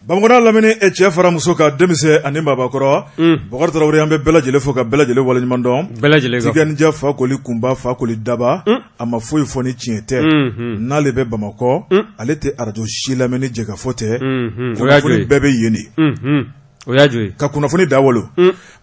Bamakɔ lamini e cɛ fara muso kan denmisɛn ani maabakɔrɔ Bɔkari Tarawele an bɛ bɛɛ lajɛlen fo ka bɛɛ lajɛlen waleɲuman dɔn bɛɛ lajɛlen Tiganija Fakoli kunba Fakoli daba a ma foyi fɔ ni tiɲɛ tɛ n'ale bɛ Bamakɔ ale tɛ arajo si lamɛn ni jɛkafɔ tɛ kunnafoni bɛɛ bɛ yen de o y'a jɔ ye ka kunnafoni da wolo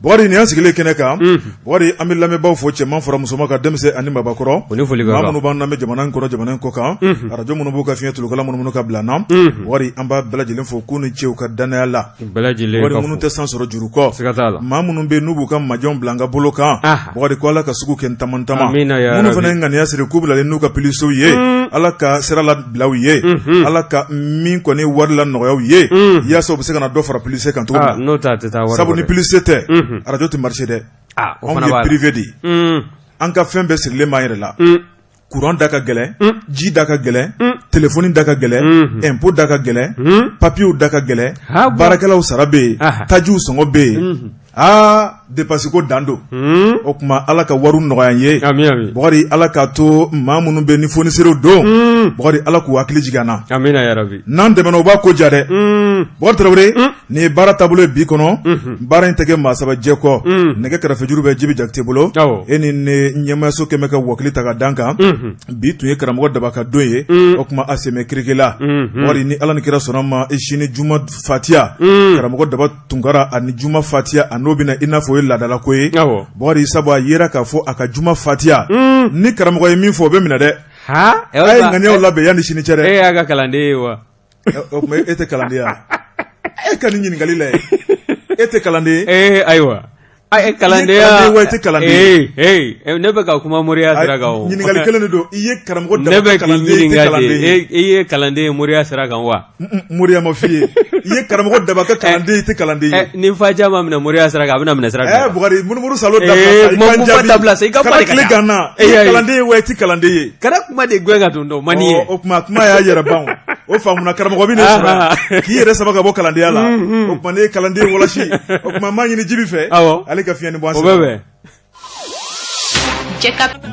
Bɔkari nin y'an sigilen kɛnɛ kan Bɔkari an bɛ lamɛnbaaw fo cɛman fara musoman kan denmisɛn ani maabakɔrɔ maa minnu b'an lamɛn jamana in kɔnɔ jamana in kɔ kan arajo minnu b'u ka fiɲɛ tulukala munumunu ka bila an na Bɔkari an b'a bɛɛ lajɛlen fo k'u ni ce u ka dannaya la bɛɛ minnu tɛ san sɔrɔ juru kɔ maa minnu bɛ n'u b'u ka majɔn bila an ka bolo kan Bɔkari ko Ala ka sugu kɛ ntaman minnu fana ye ŋaniya siri k'u bɛ na n'u ka pilisew ye Ala ka sira labila u ye Ala ka min kɔni wari lanɔgɔya u ye yaasa u bɛ se ka na dɔ fara pilise kan cogo min na sabu ni pilise tɛ arajo tɛ marcher dɛ anw ye privé de ye an ka fɛn bɛɛ sirilen b'an yɛrɛ la kuran da ka gɛlɛn ji da ka gɛlɛn telefɔni da ka gɛlɛn impôt da ka gɛlɛn papiyew da ka gɛlɛn baarakɛlaw sara bɛ yen tajiw sɔngɔ bɛ yen aa dépense ko dan don o tuma Ala ka wari nɔgɔya an ye Bɔkari Ala k'a to maa minnu bɛ ni foniserew don Bɔkari Ala k'u hakili jigin an na n'an dɛmɛna u b'a ko diya dɛ Bɔkari Tarawele nin ye baara taabolo ye bi kɔnɔ baara in tɛ kɛ maa saba jɛ kɔ nɛgɛ kɛrɛfɛjuru bɛ Jibi Jakite bolo e ni ne ɲɛmaayaso kɛmɛ ka wakili ta ka d'an kan bi tun ye karamɔgɔ Daba ka don ye o tuma a sen bɛ kirike la Bɔkari ni Ala ni kira sɔnna ma sini juma fatiya karamɔgɔ Daba Tunkara ani juma fatiya a n'o bɛna i n'a fɔ o ye laadalako ye Bɔkari sabu a yera k'a fɔ a ka juma fatiya ni karamɔgɔ ye min fɔ o bɛ minɛ dɛ a ye ŋaniyaw labɛn yanni sini cɛ dɛ e y'a ka kalanden ye wa o tuma e tɛ kalanden ye wa e ka nin ɲininkali la e tɛ kalanden ye ee ayiwa a kalandenya wa e tɛ kalanden ye ne bɛ ka kuma moriya sira kan o ɲininkali kelen de don i ye karamɔgɔ ne bɛ k'i ɲininka de i ye kalanden ye moriya sira kan wa moriya ma f'i ye i ye karamɔgɔ Daba ka kalanden i tɛ kalanden ye ni fatiya ma minɛ moriya sira kan a bɛna minɛ sira kan Bukari munumunu salo dabila sa i ka n jaabi dabila sa i ka kuma de ka ca na e ye kalanden ye wa i tɛ kalanden ye kana kuma de gɛn ka don dɔn man ye o tuma kuma y'a yɛrɛ ban o faamuna karamɔgɔ bɛ ne sɔrɔ k'i yɛrɛ sama ka bɔ kalandenya la o tuma ne ye kalanden wɔlɔsi o tuma n b'a ɲini Jibi fɛ ale ka fiɲɛ ni bɔ o bɛ bɛn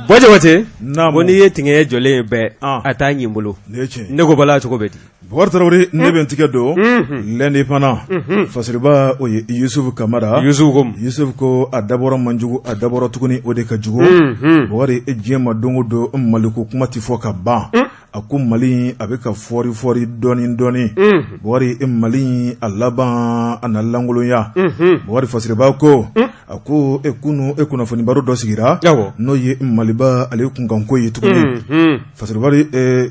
Bɔ Jabate ko n'i ye tigɛ jɔlen ye bɛɛ a t'a ɲin bolo ne ko bala cogo bɛ di Bukari Tarawele ne bɛ n tigɛ don L'Indépendant fasiriba o ye Yusufu Kamara Yusufu ko a dabɔra man jugu a dabɔra tuguni o de ka jugu Bukari diɲɛ ma don o don Maliko kuma tɛ fɔ ka ban a ko Mali a bɛ ka fɔri fɔri dɔɔnin dɔɔnin Bukari Mali a laban a na lankolonya Bukari fasiriba ko a ko e kunun e kunnafoni baro dɔ sigira n'o ye Maliba ale kunkanko ye tuguni fasiriba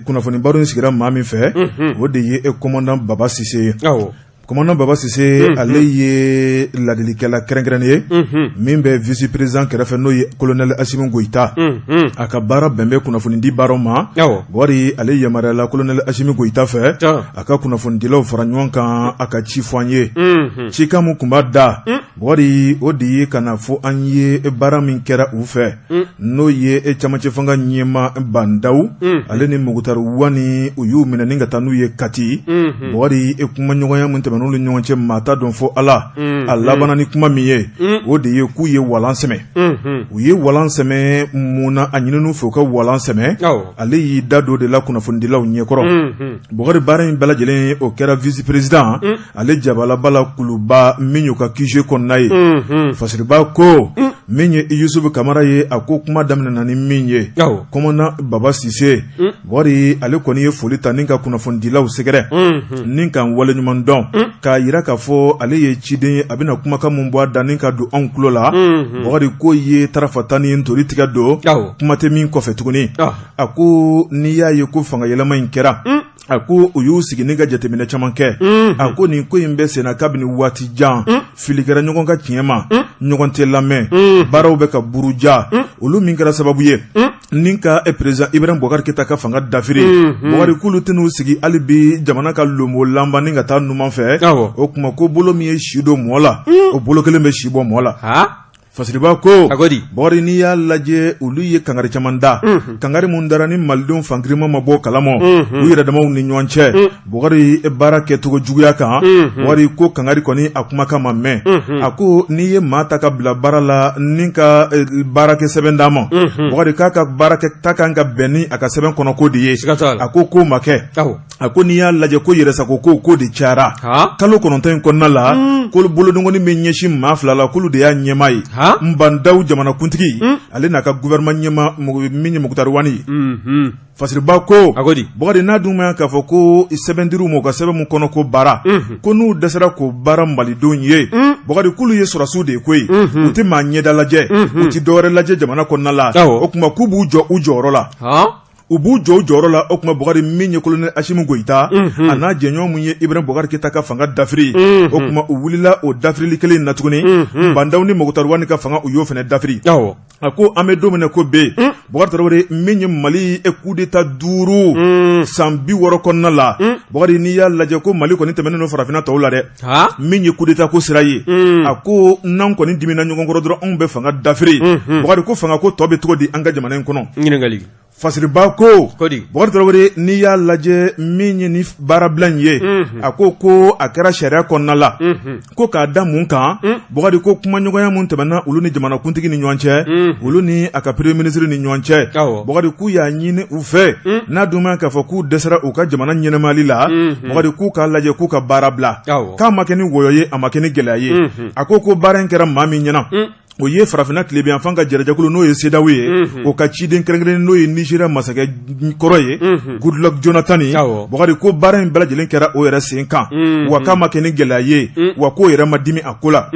kunnafoni baro in sigira maa min fɛ o de ye e commandant Baba Sise ye commandant Baba Sise ale ye ladilikɛla kɛrɛnkɛrɛnnen ye min bɛ vice président kɛrɛfɛ n'o ye colonel Asimi Goyita a ka baara bɛn bɛ kunnafonidi baaraw ma Bukari ale yamaruyala colonel Asimi Goyita fɛ a ka kunnafonidilaw fara ɲɔgɔn kan a ka ci fɔ an ye cikan min tun b'a da Bukari o de ye ka na fɔ an ye baara min kɛra u fɛ n'o ye e camancɛ fanga ɲɛmaa Ba Ndaw ale ni Moctar Ouane u y'u minɛ ni ka taa n'u ye Kati Bukari e kumaɲɔgɔnya min tɛmɛn'u ni ɲɔgɔn cɛ maa t'a dɔn fɔ Ala a labanna ni kuma min ye o de ye k'u ye walan sɛmɛ u ye walan sɛmɛ mun na a ɲinin'u fɛ u ka walan sɛmɛ ale y'i da don de la kunnafonidilaw ɲɛkɔrɔ Bukari baara in bɛɛ lajɛlen o kɛra vice président ale jabalaba la Kuluba min y'u ka QG kɔnɔna ye fasiriba ko min ye Yusufu Kamara ye a ko kuma daminɛna ni min ye commandant Baba Sise Bukari ale kɔni ye foli ta ni ka kunnafonidilaw sɛgɛrɛ ni k'an waleɲuman dɔn k'a jira k'a fɔ ale ye ciden ye a bɛna kumakan min bɔ a da ni ka don anw tulo la Bukari k'o ye tarafata ni ntori tigɛ don kuma tɛ min kɔfɛ tuguni a ko n'i y'a ye ko fanga yɛlɛma in kɛra a ko u y'u sigi ni ka jateminɛ caman kɛ a ko nin ko in bɛ senna kabini waati jan fili kɛra ɲɔgɔn ka tiɲɛ ma ɲɔgɔn tɛ lamɛn baaraw bɛ ka buruja olu min kɛra sababu ye ni ka président Ibrahim Boubacar Keita ka fanga dafiri Bukari k'olu tɛn'u sigi hali bi jamana ka lonbo lanba ni ka taa numan fɛ o tuma ko bolo min ye si don mɔɔ la o bolo kelen bɛ si bɔ mɔɔ la. Fasiriba ko Bukari n'i y'a lajɛ olu ye kangari caman da kangari mun dara ni malidenw fankirima ma bɔ kalama u yɛrɛ damaw ni ɲɔgɔn cɛ Bukari baara kɛcogo juguya kan Bukari ko kangari kɔni a kumakan ma mɛn a ko n'i ye maa ta ka bila baara la ni ka baarakɛ sɛbɛn d'a ma Bukari k'a ka baarakɛta ka kan ka bɛn ni a ka sɛbɛn kɔnɔ ko de ye a ko k'o ma kɛ a ko n'i y'a lajɛ ko yɛrɛsago ko ko de cayara kalo 9 in kɔnɔna la ko bolodenkɔni bɛ ɲɛsin maa fila la k'olu de y'a ɲɛmaa ye Ba Ndaw jamanakuntigi ale n'a ka gouvernement ɲɛmaa min ye Moctar Ouane ye Fasiriba ko Bukari n'a dun ma k'a fɔ ko sɛbɛn dir'u ma u ka sɛbɛn min kɔnɔ ko baara ko n'u dɛsɛra k'o baara malidenw ye Bukari k'olu ye sɔrɔdasiw de ye koyi u tɛ maa ɲɛda lajɛ u tɛ dɔwɛrɛ lajɛ jamana kɔnɔna la o tuma k'u b'u jɔ u jɔyɔrɔ la u b'u jɔ u jɔyɔrɔ la o tuma Bukari min ye colonel Assimi Goïta a n'a jɛɲɔgɔn min ye Ibrahim Boubacar Keïta ka fanga dafiri o tuma u wulila o dafirili kelen in na tuguni Ba Ndaw ni Moctar Ouane ka fanga u y'o fana dafiri a ko an bɛ don min na ko bi Bukari Tarawele min ye Mali coup d'état 5 san 60 kɔnɔna la Bukari n'i y'a lajɛ ko Mali kɔni tɛmɛnen don farafinna tɔw la dɛ min ye coup d'état ko sira ye a ko n'an kɔni dimina ɲɔgɔn kɔrɔ dɔrɔn anw bɛ fanga dafiri Bukari ko fanga ko tɔ bɛ cogo di an ka jamana in kɔnɔ ɲininkali Fasiriba ko Bukari Tarawele n'i y'a lajɛ min ye ni baarabila in ye a ko ko a kɛra sariya kɔnɔna la ko k'a da mun kan Bukari ko kumaɲɔgɔnya min tɛmɛna olu ni jamanakuntigi ni ɲɔgɔn cɛ olu ni a ka premier ministre ni ɲɔgɔn cɛ Bukari k'u y'a ɲini u fɛ n'a dun ma k'a fɔ k'u dɛsɛra u ka jamana ɲɛnamali la Bukari k'u k'a lajɛ k'u ka baara bila k'a ma kɛ ni wɔyɔ ye a ma kɛ ni gɛlɛya ye a ko ko baara in kɛra maa min ɲɛna o ye farafinna tilebinyanfan ka jɛrɛjɛkulu n'o ye CEDEAO ye o ka ciden kɛrɛnkɛrɛnnen n'o ye Nigéria masakɛ kɔrɔ ye Goodluck Jonathan ye Bukari ko baara in bɛɛ lajɛlen kɛra o yɛrɛ sen kan wa k'a ma kɛ ni gɛlɛya ye wa k'o yɛrɛ ma dimi a ko la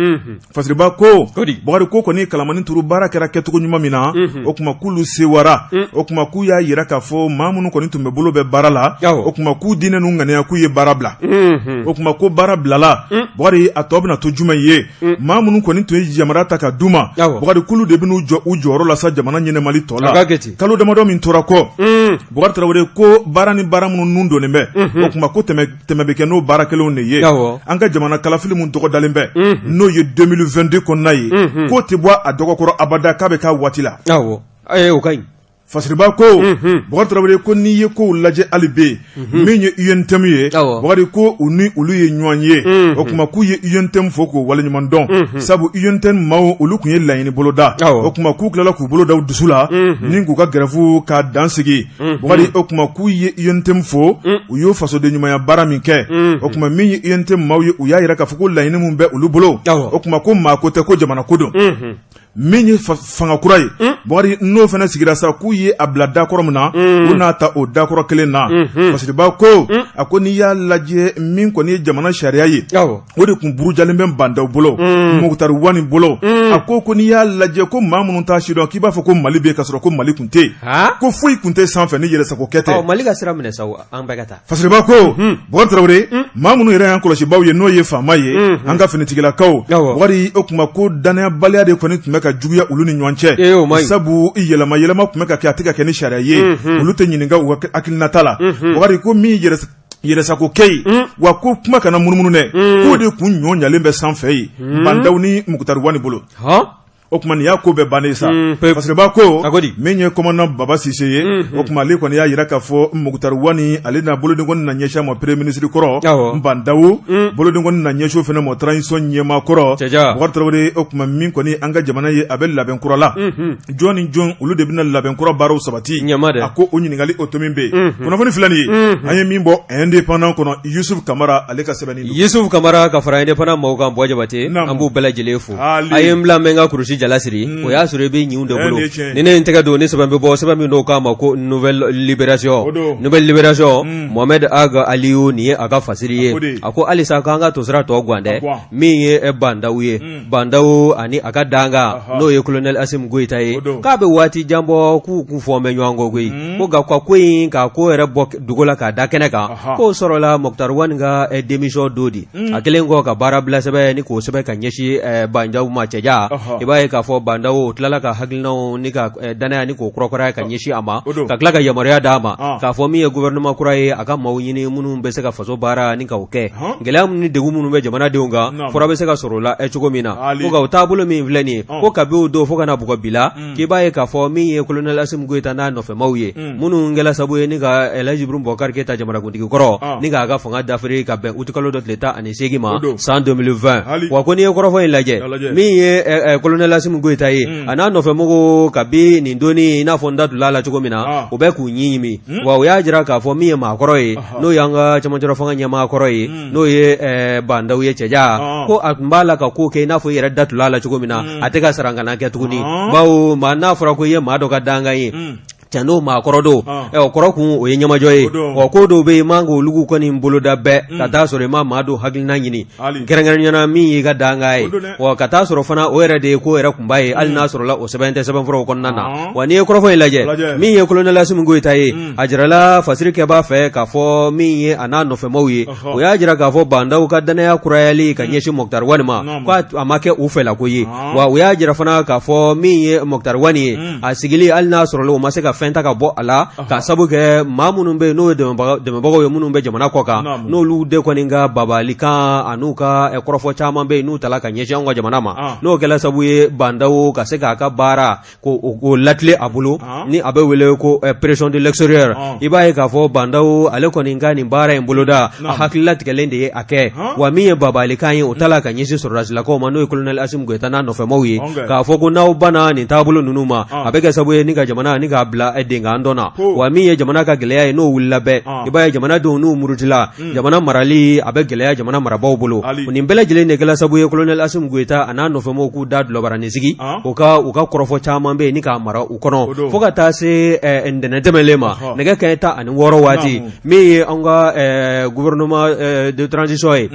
Fasiriba ko Bukari ko kɔni kalamani turu baara kɛra kɛcogo ɲuman min na o tuma k'olu sewara o tuma k'u y'a jira k'a fɔ maa minnu kɔni tun bɛ bolo bɛ baara la o tuma k'u diinɛ n'u ŋaniya k'u ye baara bila o tuma ko baara bilala Bukari a tɔ bɛna to jumɛn ye maa minnu kɔni tun ye yamaruya ta ka d'u ma Bukari k'olu de bɛn'u jɔ u jɔyɔrɔ la sa jamana ɲɛnamali tɔ la kalo damadɔ min tora kɔ Bukari Tarawele ko baara ni baara minnu nun donnen bɛ o tuma ko tɛmɛ bɛ kɛ n'o baara kelenw de ye an ka jamana kalafili min dɔgɔdalen bɛ n'o ye 2022 kɔnɔna ye k'o tɛ bɔ a dɔgɔkɔrɔ abada k'a bɛ k'a waati la o ka ɲi Fasiriba ko Bukari Tarawele ko n'i ye kow lajɛ hali bi min ye UNTM ye Bukari ko u ni olu ye ɲɔgɔn ye o tuma k'u ye UNTM fo k'u waleɲuman dɔn sabu UNTM maaw olu tun ye laɲini boloda o tuma k'u tilala k'u bolo da u dusu la ni k'u ka grève ka dan sigi Bukari o tuma k'u ye UNTM fo u y'o fasoden ɲumanya baara min kɛ o tuma min ye UNTM maaw ye u y'a jira k'a fɔ ko laɲini min bɛ olu bolo o tuma ko maa ko tɛ ko jamana ko don min ye fanga kura ye Bukari n'o fana sigira sa k'u ye a bila dakɔrɔ min na u n'a ta o dakɔrɔ kelen na Fasiriba ko a ko n'i y'a lajɛ min kɔni ye jamana sariya ye o de tun burujalen bɛ Ba Ndaw bolo Moctar Ouane bolo a ko ko n'i y'a lajɛ ko maa minnu t'a sidɔn k'i b'a fɔ ko Mali bɛ ka sɔrɔ ko Mali tun tɛ yen ko foyi tun tɛ sanfɛ ni yɛrɛsago kɛ tɛ Mali ka sira minɛ sa an bɛɛ ka taa Fasiriba ko Bukari Tarawele maa minnu yɛrɛ y'an kɔlɔsibaw ye n'o ye faama ye an ka finitigilakaw Bukari o tuma ko dannayabaliya de kɔni tun bɛ ka juguya olu ni ɲɔgɔn cɛ sabu yɛlɛma yɛlɛma tun bɛ ka kɛ a tɛ ka kɛ ni sariya ye olu tɛ ɲininka u ka hakilinata la Bukari ko min yɛrɛsago kɛ ye wa ko kuma kana munumunu dɛ k'o de kun ɲɔ ɲalen bɛ sanfɛ ye Ba Ndaw ni Moctar Ouane bolo o tuma nin y'a ko bɛɛ bannen sa Fasiriba ko min ye commandant Baba Sise ye o tuma ale kɔni y'a jira k'a fɔ Moctar Ouane ale na bolodenkɔni na ɲɛsin a ma premier ministre kɔrɔ Ba Ndaw bolodenkɔni na ɲɛsin o fana ma transition ɲɛmaa kɔrɔ Bukari Tarawele o tuma min kɔni an ka jamana ye a bɛ labɛn kura la jɔn ni jɔn olu de bɛna labɛn kura baaraw sabati a ko o ɲininkali o tomi bɛ yen kunnafoni filɛ nin ye an ye min bɔ Indépendant kɔnɔ Yusuf Kamara ale ka sɛbɛnni don Yusuf Kamara ka fara Indépendant maaw kan Buwa Jabate an b'u bɛɛ lajɛlen fo a ye n bila n bɛ n ka kurusi jala siri o y'a sɔrɔ i bɛ ɲinw de bolo ni ne ye n tɛgɛ don ni sɛbɛn bɛ bɔ sɛbɛn min n'o k'a ma ko Nouvelle Libération Nouvelle Libération Mohamed Ag Aliou nin ye a ka fasiri ye a ko halisa k'an ka tosira tɔ gan dɛ min ye Ba Ndaw ye Ba Ndaw ani a ka dankan n'o ye colonel Assimi Goïta ye k'a bɛ waati jan bɔ k'u kun fɔ bɛ ɲɔgɔn kɔ koyi ko nka ka ko in ka ko yɛrɛ bɔ dogo la k'a da kɛnɛ kan k'o sɔrɔla Moctar Ouane ka démission don di a kɛlen kɔ ka baara bila sɛbɛn ni k'o sɛbɛn ka ɲɛsin Ba Ndaw ma cɛja i b'a ye k'a fɔ Ba Ndaw tilala ka hakilinaw ni ka dannaya ni k'o kurakuraya ka ɲɛsin a ma, ka tila ka yamaruya d'a ma k'a fɔ min ye gouvernement kura ye, a ka maaw ɲini minnu bɛ se ka faso baara ni ka o kɛ. Gɛlɛya minnu ni degun minnu bɛ jamanadenw kan, fura bɛ se ka sɔrɔ o la cogo min na. Ko nka o taabolo min filɛ nin ye, ko kabi o don fo ka na bugɔ bi la, k'i b'a ye k'a fɔ min ye colonel Asimi Goyita n'a nɔfɛmaw ye, minnu kɛla sabu ye ni ka Elhaji Ibrahim Boubacar Keita jamanakuntigi kɔrɔ ni k'a ka fanga dafiri ka bɛn utikalo dɔ tile 18 ma san 2020. Wa ko n'i ye kɔrɔfɔ in lajɛ, min ye colonel Asimi Goyita ye a n'a nɔfɛmɔgɔw, kabi nin donni, i n'a fɔ n da donna a la cogo min na, u bɛ k'u ɲimi. Wa u y'a jira k'a fɔ min ye maakɔrɔ ye, n'o y'an ka cɛmancɛrɔ fanga ɲɛmaa kɔrɔ ye, n'o ye Ba Ndaw ye cɛja, ko a tun b'a la ka ko kɛ i n'a fɔ i yɛrɛ da tula a la cogo min na, a tɛ ka sarankana kɛ tuguni, bawo maa n'a fɔra ko i ye maa dɔ ka dankan ye, cɛn don, maakɔrɔ don, o kɔrɔ kun o ye ɲɛmajɔ ye. Wa ko dɔw bɛ yen, i man k'olu kɔni boloda bɛɛ ka taa sɔrɔ i ma maa dɔ hakilina ɲini, kɛrɛnkɛrɛnnenya la min y'i ka dankan ye. Wa ka taa sɔrɔ fana o yɛrɛ de ye ko yɛrɛ kunba ye, hali n'a sɔrɔla o sɛbɛn tɛ sɛbɛnfuraw kɔnɔna na. Wa n'i ye kɔrɔfɔ in lajɛ, min ye colonel Asimi Goyita ye, a jirala fasiri kɛbaa fɛ k'a fɔ min ye a n'a nɔfɛmaw ye, o y'a jira k'a fɔ Ba Ndaw ka dannaya kurayali ka ɲɛsin Moctar Ouane ma, ko a ma kɛ u fɛlako ye. Wa u y'a jira fana k'a fɔ min ye Moctar Ouane ye, a sigili, hali n'a sɔrɔla u ma se ka fɛn ta ka bɔ a la, ka sabu kɛ maa minnu bɛ yen n'o ye dɛmɛbagaw ye minnu bɛ jamana kɔ kan, n'olu de kɔni ka babalikan an'u ka kɔrɔfɔ caman bɛ yen n'u tala ka ɲɛsin anw ka jamana ma, n'o kɛla sabu ye Ba Ndaw ka se k'a ka baara ko o latile a bolo, ni a bɛ wele ko pression de l'extérieur. I b'a ye k'a fɔ Ba Ndaw ale kɔni ka nin baara in boloda, a hakililatigɛlen de ye a kɛ. Wa min ye babalikan ye, o tala ka ɲɛsin sɔrɔdasilakaw ma, n'o ye colonel Asimi Goyita n'a nɔfɛmaw ye, k'a fɔ ko n'aw banna nin taabolo ninnu ma, a bɛ kɛ sababu ye ni ka jamana ni k'a bila denkan dɔ na. Wa min ye jamana ka gɛlɛya ye, n'o wulila bɛɛ, i b'a ye jamanadenw n'u murutila, jamana marali a bɛ gɛlɛya jamana marabaaw bolo. Nin bɛɛ lajɛlen de kɛla sababu ye colonel Asimi Goyita a n'a nɔfɛmaw k'u da dulɔbaranin sigi, u ka kɔrɔfɔ caman bɛ yen ni k'a mara u kɔnɔ, fo ka taa se ntɛnɛn tɛmɛnlen ma, nɛgɛ kanɲɛ 16 waati, min ye an ka gouvernement de transition ye,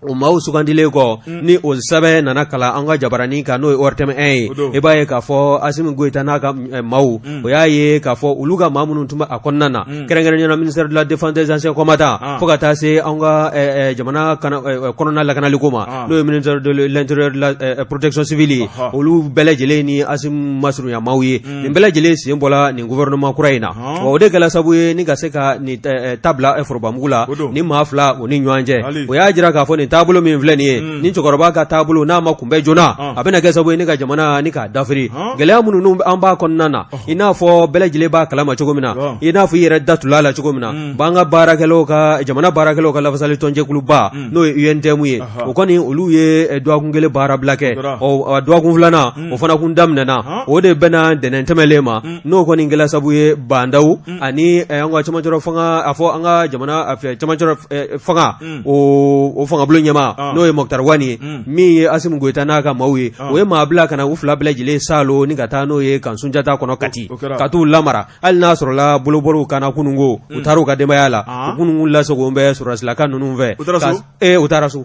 o maaw sugandilen kɔ, ni o sɛbɛn nana kalan an ka jabaranin kan, n'o ye ORTM 1 ye, i b'a ye k'a fɔ Asimi Goyita n'a ka maaw, o y'a ye k'a fɔ olu ka maa minnu tun bɛ a kɔnɔna na, kɛrɛnkɛrɛnnenya la ministère de la défense des anciens combattants, fo ka taa se an ka jamana kɔnɔna lakanaliko ma, n'o ye ministère de l'intérieur de la protection civile ye, olu bɛɛ lajɛlen ni Asimi masurunya maaw ye. Nin bɛɛ lajɛlen sen bɔla nin gouvernement kura in na. Wa o de kɛla sababu ye ni ka se ka nin ta bila forobamugu la ni maa fila o ni ɲɔgɔn cɛ. O y'a jira k'a fɔ nin taabolo min filɛ nin ye, ni cɛkɔrɔba ka taabolo n'a ma kunbɛn joona, a bɛna kɛ sababu ye ni ka jamana ni k'a dafiri. Gɛlɛya minnu an b'a kɔnɔna na, i n'a fɔ bɛɛ lajɛlen b'a kalama cogo min na, i n'a fɔ i yɛrɛ da tula la cogo min na, b'an ka baarakɛlaw ka jamana baarakɛlaw ka lafasali tɔnjɛkuluba, n'o ye UNTM ye, o kɔni olu ye dɔgɔkun kelen baarabila kɛ. Ɔ dɔgɔkun filanan o fana kun daminɛna, o de bɛnna ntɛnɛn tɛmɛnlen ma, n'o kɔni kɛla sababu ye Ba Ndaw ani an ka cɛmancɛ fanga, a fɔ an ka jamana cɛmancɛ fanga o fangabulon ɲɛmaa, n'o ye Moctar Ouane ye, min ye Asimi Goyita n'a ka maaw ye, o ye maa bila ka na u fila bɛɛ lajɛlen saalo ni ka taa n'o ye camp Sunjata kɔnɔ Kati, ka t'u lamara. Hali n'a sɔrɔla bolobɔr'u kan na kununko, u taara u ka denbaya la, u kunun lasago bɛ sɔrɔdasilaka ninnu fɛ. U taara so,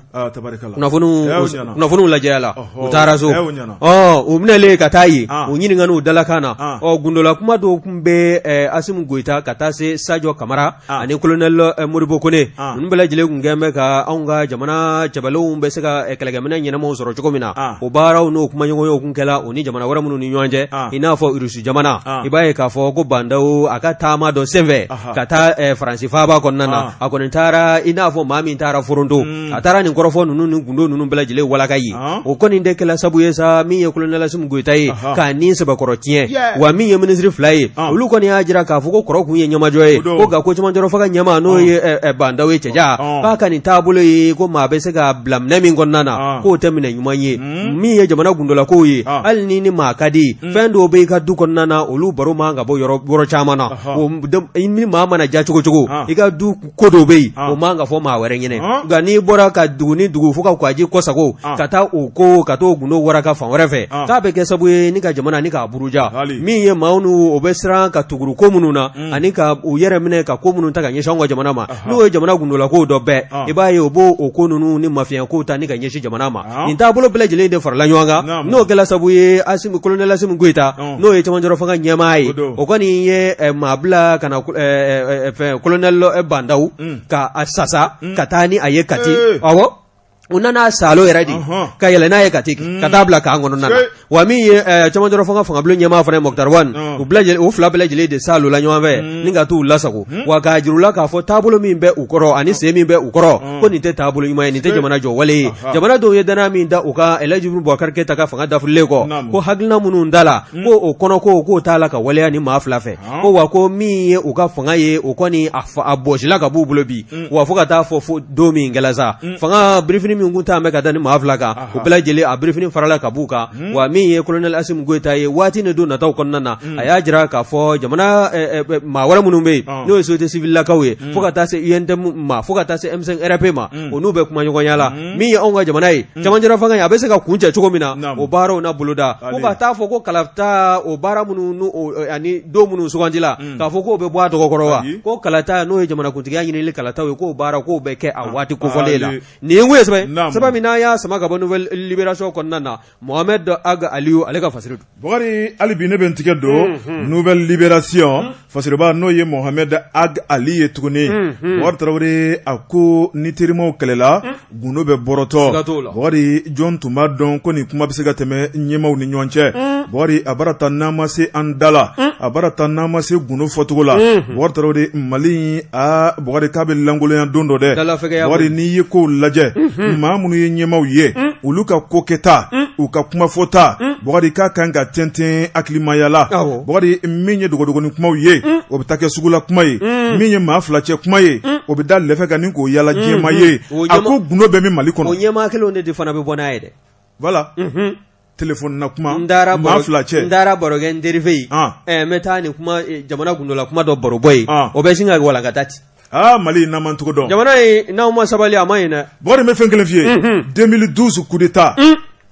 kunnafoniw lajɛya la, u taara so. Ɔ u minɛlen ka taa yen, u ɲininka n'u dalakan na. Ɔ gundola kuma dɔw tun bɛ Asimi Goyita ka taa se Sajo Kamara ani colonel Modibo Kone, ninnu bɛɛ lajɛlen tun kɛlen bɛ ka anw ka jamana cɛbalenw bɛ se ka kɛlɛkɛminɛn ɲɛnamaw sɔrɔ cogo min na, o baaraw n'o kumaɲɔgɔnyaw tun kɛla u ni jamana wɛrɛ minnu ni ɲɔgɔn cɛ, i n'a fɔ Irisi jamana. I b'a ye k'a fɔ ko Ba Ndaw a ka taama dɔ senfɛ ka taa Faransi faaba kɔnɔna na, a kɔni taara i n'a fɔ maa min taara foronto, a taara nin kɔrɔfɔ ninnu ni gundo ninnu bɛɛ lajɛlen walaka yen. O kɔni de kɛla sabu ye sa, min ye colonel Asimi Goyita ye k'a ni sɛbɛkɔrɔ tiɲɛ. Wa min ye minisiri fila ye, olu kɔni y'a jira k'a fɔ ko kɔrɔ kun ye ɲɛmajɔ ye, ko nka ko cɛmancɛ fanga ɲɛmaa, n'o ye Ba Ndaw ye cɛja, k'a ka nin taabolo ye ko maa bɛ se ka bila minɛ min kɔnɔna na, k'o tɛ minɛ ɲuman ye. Min ye jamana gundolakow ye, hali ni ni maa ka di, fɛn dɔw bɛ i ka du kɔnɔna na, olu baro man ka bɔ yɔrɔ caman na. Ni maa mana ja cogo cogo, i ka du ko dɔw bɛ yen, o man ka fɔ maa wɛrɛ ɲɛna. Nka n'i bɔra ka dugu ni dugu fo ka kwaji kɔsago ka taa o ko ka t'o gundo waraka fan wɛrɛ fɛ, k'a bɛ kɛ sababu ye ni ka jamana ni k'a buruja. Min ye maaw n'u o bɛ siran ka tuguru ko minnu na ani ka u yɛrɛ minɛ ka ko minnu ta ka ɲɛsin anw ka jamana ma, n'o ye jamana gundolakow dɔ bɛɛ, i b'a ye o b'o o ko ninnu ni mafiya kow ta ni ka ɲɛsin jamana ma. Nin taabolo bɛɛ lajɛlen de farala ɲɔgɔn kan, n'o kɛla sababu ye Asimi, colonel Asimi Goyita, n'o ye cɛmancɛ fanga ɲɛmaa ye, o kɔni ye maa bila ka na fɛn colonel Ba Ndaw ka a sasa ka taa ni a ye Kati. Awɔ. U nana saalo yɛrɛ de ka yɛlɛ n'a ye ka ka taa bila camp kɔnɔna na wa min ye cɛmancɛrɔ fanga fangabulon ɲɛmaa fana ye Moctar Ouane u fila bɛɛ lajɛlen de saalola ɲɔgɔn fɛ ni ka t'u lasago wa k'a jira u la k'a fɔ taabolo min bɛ u kɔrɔ ani sen min bɛ u kɔrɔ ko nin tɛ taabolo ɲuman ye nin tɛ jamana jɔ wale ye jamanadenw ye danaya min da u kan Elhaji Boubacar Keita ka fanga dafirilen kɔ ko hakilina minnu da la ko o kɔnɔ ko k'o t'a la ka waleya ni maa fila fɛ ko wa ko min ye u ka fanga ye o kɔni a bɔsila ka b'u bolo bi wa fo ka taa fɔ fo don min kɛla sa fanga birifini min tun talen bɛ ka da ni maa fila kan o bɛɛ lajɛlen a birifini farala ka b'u kan wa min ye colonel Assimi Goïta ye waati ni don nataw kɔnɔna na a y'a jira k'a fɔ jamana maa wɛrɛ minnu bɛ yen n'o ye société civile lakaw ye fo ka taa se UNTM ma fo ka taa se M5 RP ma o n'u bɛ kumaɲɔgɔnya la min ye anw ka jamana ye cɛmancɛrɔ fanga ye a bɛ se ka kuncɛ cogo min na o baaraw na boloda ko ka taa fɔ ko kalata o baara minnu ani don minnu sugandila k'a fɔ k'o bɛ bɔ a dɔgɔkɔrɔ wa ko kalata n'o ye jamanakuntigiya ɲinili kalataw ye k'o baara k'o bɛ kɛ a waati kofɔlen la nin ye sɛbɛn sɛbɛn min n'an y'a sama ka bɔ Nouvelle Libération kɔnɔna na Mohamed Ag Aliou ale ka fasiri don. Bukari hali bi ne bɛ n tigɛ don Nouvelle Libération fasiriba n'o ye Mohamed Ag Ali ye tuguni Bukari Tarawele a ko ni terimaw kɛlɛla gundo bɛ bɔrɔtɔ Bukari jɔn tun b'a dɔn ko nin kuma bɛ se ka tɛmɛ ɲɛmaaw ni ɲɔgɔn cɛ Bukari a bara ta n'an ma se an da la a bara ta n'an ma se gundo fɔcogo la Bukari Tarawele Mali aa Bukari k'a bɛ lankolonya don dɔ dɛ Bukari n'i ye kow lajɛ maa minnu ye ɲɛmaaw ye olu ka ko kɛta u ka kuma fɔta Bukari k'a kan ka tɛntɛn hakilimaya la Bukari min ye dogodogonin kumaw ye o bɛ taa kɛ sugula kuma ye min ye maa fila cɛ kuma ye o bɛ da lɛfɛ kan ni k'o yala diɲɛmaa ye a ko gundo bɛ min Mali kɔnɔ o ɲɛmaa kelenw de fana bɛ bɔ n'a ye dɛ voilà téléphone na kuma n taara maa fila cɛ n taara baro kɛ n teri fɛ yen n bɛ taa nin kuma jamana gundola kuma dɔ baro bɔ yen o bɛ sin ka walankata ten aa Mali n'an m'an cogo dɔn jamana in n'aw ma sabali a ma ɲi dɛ Bukari n bɛ fɛn kelen f'i ye 2012 coup d'état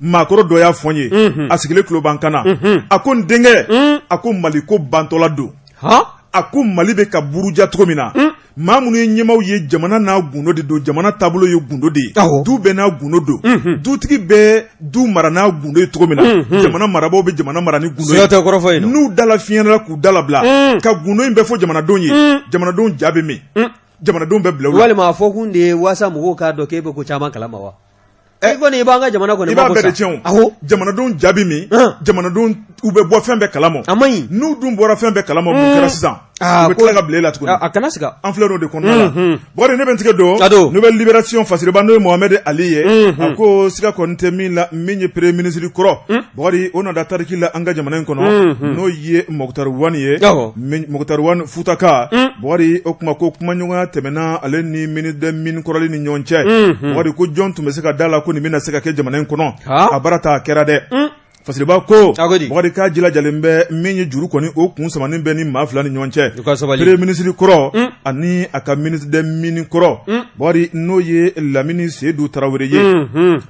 maakɔrɔ dɔ y'a fɔ n ye a sigilen tulo b'an kan na a ko n denkɛ a ko Mali ko bantɔla don a ko Mali bɛ ka buruja cogo min na maa minnu ye ɲɛmaaw ye jamana n'a gundo de don jamana taabolo ye gundo de ye du bɛɛ n'a gundo don dutigi bɛ du mara n'a gundo ye cogo min na jamana marabaaw bɛ jamana mara ni gundo ye n'u dala fiɲɛla k'u dala bila ka gundo in bɛɛ fɔ jamanadenw ye jamanadenw ja bɛ min jamanadenw bɛ bila walima a fɔ kun de ye waasa mɔgɔw k'a dɔn k'e bɛ ko caman kalama wa i kɔni i b'an ka jamana kɔni i b'a bɛɛ de tiɲɛ o jamanadenw ja bɛ min jamanadenw u bɛ bɔ fɛn bɛɛ kalama a man ɲi n'u dun bɔra fɛn bɛɛ kalama mun kɛra sisan u bɛ tila ka bila e la tuguni a kana siga an filɛ o de kɔnɔna la Bukari ne bɛ n tigɛ don Nouvelle Libération fasiriba n'o ye Mohamed Ali ye a ko siga kɔni tɛ min la min ye premier ministre kɔrɔ Bukari o nana tariki la an ka jamana in kɔnɔ n'o ye Moctar Ouane ye Moctar Ouane Futaka Bukari o kuma ko kumaɲɔgɔnya tɛmɛna ale ni ministre des mines kɔrɔlen ni ɲɔgɔn cɛ Bukari ko jɔn tun bɛ se ka da la ko nin bɛna se ka kɛ jamana in kɔnɔ a bara ta a kɛra dɛ Fasiriba ko Bukari k'a jilajalen bɛ min ye juru kɔni o kun samanen bɛ ni maa fila ni ɲɔgɔn cɛ premier ministre kɔrɔ ani a ka ministre des mines kɔrɔ Bukari n'o ye Lamini Sedu Tarawele ye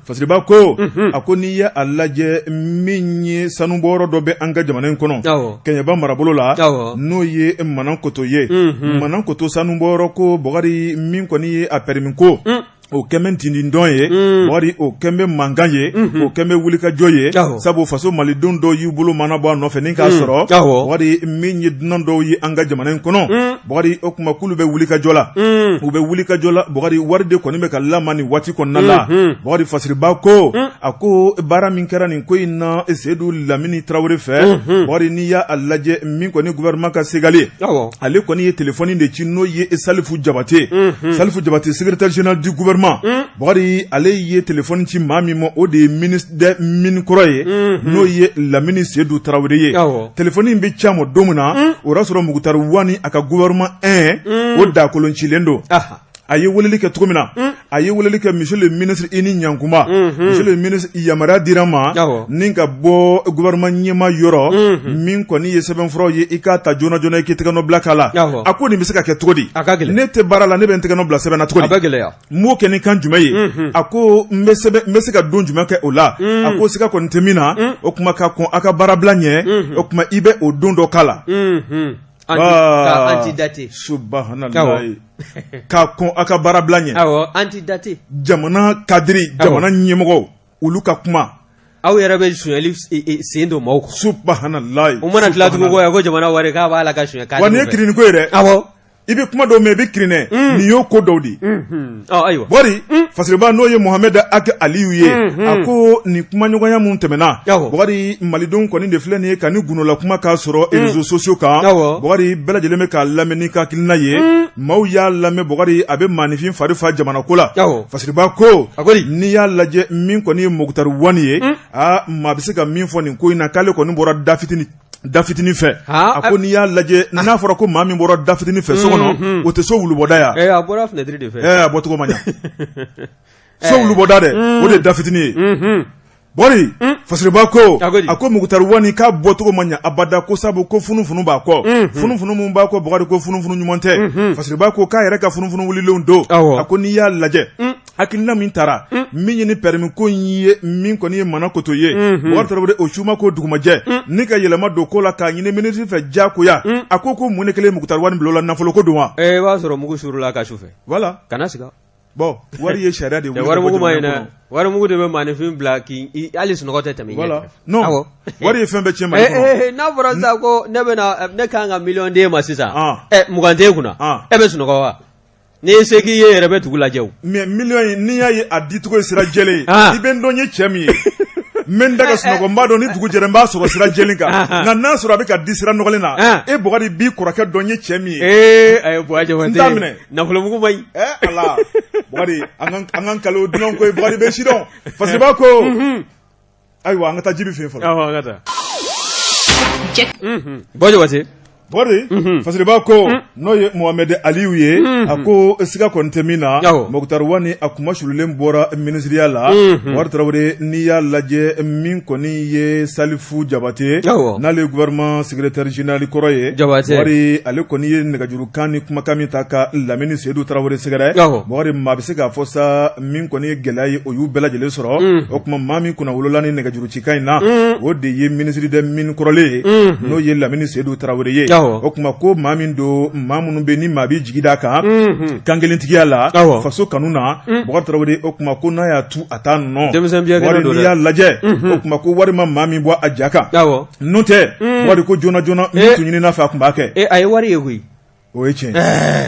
Fasiriba ko a ko n'i ye a lajɛ min ye sanubɔyɔrɔ dɔ bɛ an ka jamana in kɔnɔ Kɛɲɛba marabolo la n'o ye Manankoto ye Manankoto sanubɔyɔrɔ ko Bukari min kɔni ye a permis ko o kɛlen bɛ tindindɔn ye Bukari o kɛlen bɛ mankan ye o kɛlen bɛ wulikajɔ ye sabu faso malidenw dɔw y'u bolo mana bɔ a nɔfɛ ni k'a sɔrɔ Bukari min ye dunan dɔw ye an ka jamana in kɔnɔ Bukari o kuma k'olu bɛ wulikajɔ la u bɛ wulikajɔ la Bukari wari de kɔni bɛ ka lama nin waati kɔnɔna la Bukari Fasiriba ko a ko baara min kɛra nin ko in na Sedu Lamini Tarawele fɛ Bukari n'i y'a lajɛ min kɔni gouvernement ka segali ale kɔni ye téléphone de ci n'o ye Salifu Jabate Salifu Jabate secrétaire général du gouvernement Bukari ale ye téléphone ci maa min ma o de ye ministre des mines kɔrɔ ye n'o ye Lamini Sedu Tarawele ye téléphone in bɛ ci a ma don min na o y'a sɔrɔ Moctar Ouane a ka gouvernement 1 o dakoloncilen don a ye weleli kɛ cogo min na a ye weleli kɛ monsieur le ministre i ni ɲankuma monsieur le ministre yamaruya dira n ma ni ka bɔ gouvernement ɲɛmaa yɔrɔ min kɔni ye sɛbɛnfuraw ye i k'a ta joona joona i k'i tɛgɛnɔ bila k'a la a ko nin bɛ se ka kɛ cogo di ne tɛ baara la ne bɛ n tɛgɛnɔ bila sɛbɛn na cogo di n b'o kɛ ni kan jumɛn ye a ko n bɛ se ka don jumɛn kɛ o la a ko siga kɔni tɛ min na o kuma ka kɔn a ka baarabila ɲɛ o kuma i bɛ o don dɔ k'a la subahanallahi ka kɔn a ka baarabila ɲɛ antidaté jamana cadre jamana ɲɛmɔgɔw olu ka kuma aw yɛrɛ bɛ sonyali sen don maaw subahanallahi u mana tila tugun ko jamana wari k'a b'a la ka sonya wa nin ye kiriniko ye dɛ awɔ. I bɛ kuma dɔw mɛn i bɛ kirinɛ nin y'o ko dɔw de ye. Ayiwa Bɔri Fasiriba n'o ye Mohamɛdi Ag Aliyu ye, a ko nin kumaɲɔgɔnya min tɛmɛna, Bɔkari, malidenw kɔni de filɛ nin ye ka ni gundola kuma k'a sɔrɔ réseaux sociaux kan. Bɔkari, bɛɛ lajɛlen bɛ k'a lamɛn n'i ka hakilina ye. Maaw y'a lamɛn, Bɔkari, a bɛ maaninfin fari fa jamana ko la. Fasiriba ko n'i y'a lajɛ, min kɔni ye Moctar Ouane ye, aa, maa bɛ se ka min fɔ nin ko in na, k'ale kɔni bɔra da fitinin da fitinin fɛ. A ko n'i y'a lajɛ, n'a fɔra ko maa min bɔra da fitinin fɛ so kɔnɔ, o tɛ so wulubɔda ye? A bɔra fenêtre de fɛ. A bɔcogo ma ɲɛ. So wulubɔda dɛ, o de ye da fitinin ye. Bɔri Fasiriba ko, a ko Moctar Ouane k'a bɔcogo ma ɲɛ abada, ko sabu ko funufunu b'a kɔ. Funufunu min b'a kɔ, Bɔkari, ko funufunu ɲuman tɛ. Fasiriba ko k'a yɛrɛ ka funufunu wulilenw don. A ko n'i y'a lajɛ, hakilina min taara min ye ni permis ko in ye, min kɔni ye mana koto ye, Bɔkari Tarawele, o su ma ko dugumajɛ ni ka yɛlɛma don ko la k'a ɲini minisiri fɛ diyagoya. A ko mun de kɛlen Moctar Ouane bila o la? Nafolo ko don wa? I b'a sɔrɔ mugu suurula ka sufɛ. Voilà. Kana siga. Bon, wari ye sariya de wuli. Warimugu ma ɲi dɛ. Warimugu de bɛ maaninfin bila k'i hali sunɔgɔ tɛ tɛmɛ i ɲɛ. Voilà. Non, wari ye fɛn bɛɛ tiɲɛ Mali kɔnɔ. N'a fɔra sisan ko ne bɛna ne kan ka miliyɔn d'e ma sisan, 20 t'e kunna, e bɛ sunɔgɔ wa? N'i ye se k'i ye yɛrɛ bɛ dugu lajɛ o. Mais miliyɔn in, n'i y'a ye a dicogo ye sira jɛlen ye, i bɛ n dɔn n ye cɛ min ye, n bɛ n da ka sunɔgɔ, n b'a dɔn ni dugu jɛra n b'a sɔrɔ sira jɛlen kan. Nka n'a sɔrɔ a bɛ ka di sira nɔgɔlen na, e Bɔkari b'i kɔrɔkɛ dɔn n ye cɛ min ye. Ee ayi, Buwa Jabate. N t'a minɛ. Nafolomugu man ɲi. Ala, Bɔkari, an ka kalo dunan ko ye, Bɔkari bɛ si dɔn. Fasiriba ko ayiwa, an ka taa Jibi fɛ yen fɔlɔ. Awɔ, an ka taa. Buwa Jabate. Bɔkari, Fasiriba ko n'o ye Mohamɛdi Aliyu ye, a ko siga kɔni tɛ min na, Moctar Ouane a kuma sululen bɔra minisiriya la. Bɔkari Tarawele, n'i y'a lajɛ, min kɔni ye Salifu Jabate, n'ale ye gouvernement secrétaire général kɔrɔ ye, Bɔkari, ale kɔni ye nɛgɛjurukan ni kumakan min ta ka Lamini Seyidu Tarawele sɛgɛrɛ, Bɔkari, maa bɛ se k'a fɔ sa, min kɔni ye gɛlɛya ye, o y'u bɛɛ lajɛlen sɔrɔ. O tuma, maa min kunnawolola ni nɛgɛjuru cikan in na, o de ye ministre des mines kɔrɔlen ye, n'o ye Lamini Seyidu Tarawele ye. O tuma, ko maa min don, maa minnu bɛ ni maa b'i jigi d'a kan kankelentigiya la, faso kanu na, Bɔkari Tarawele, o tuma ko n'a y'a tu a t'a nɔ. N'i y'a lajɛ, o tuma ko wari ma maa min bɔ a ja kan, n'o tɛ, Bɔkari, ko joona joona min tun ɲinina fɛ, a tun b'a kɛ. A ye wari ye koyi. O ye tiɲɛ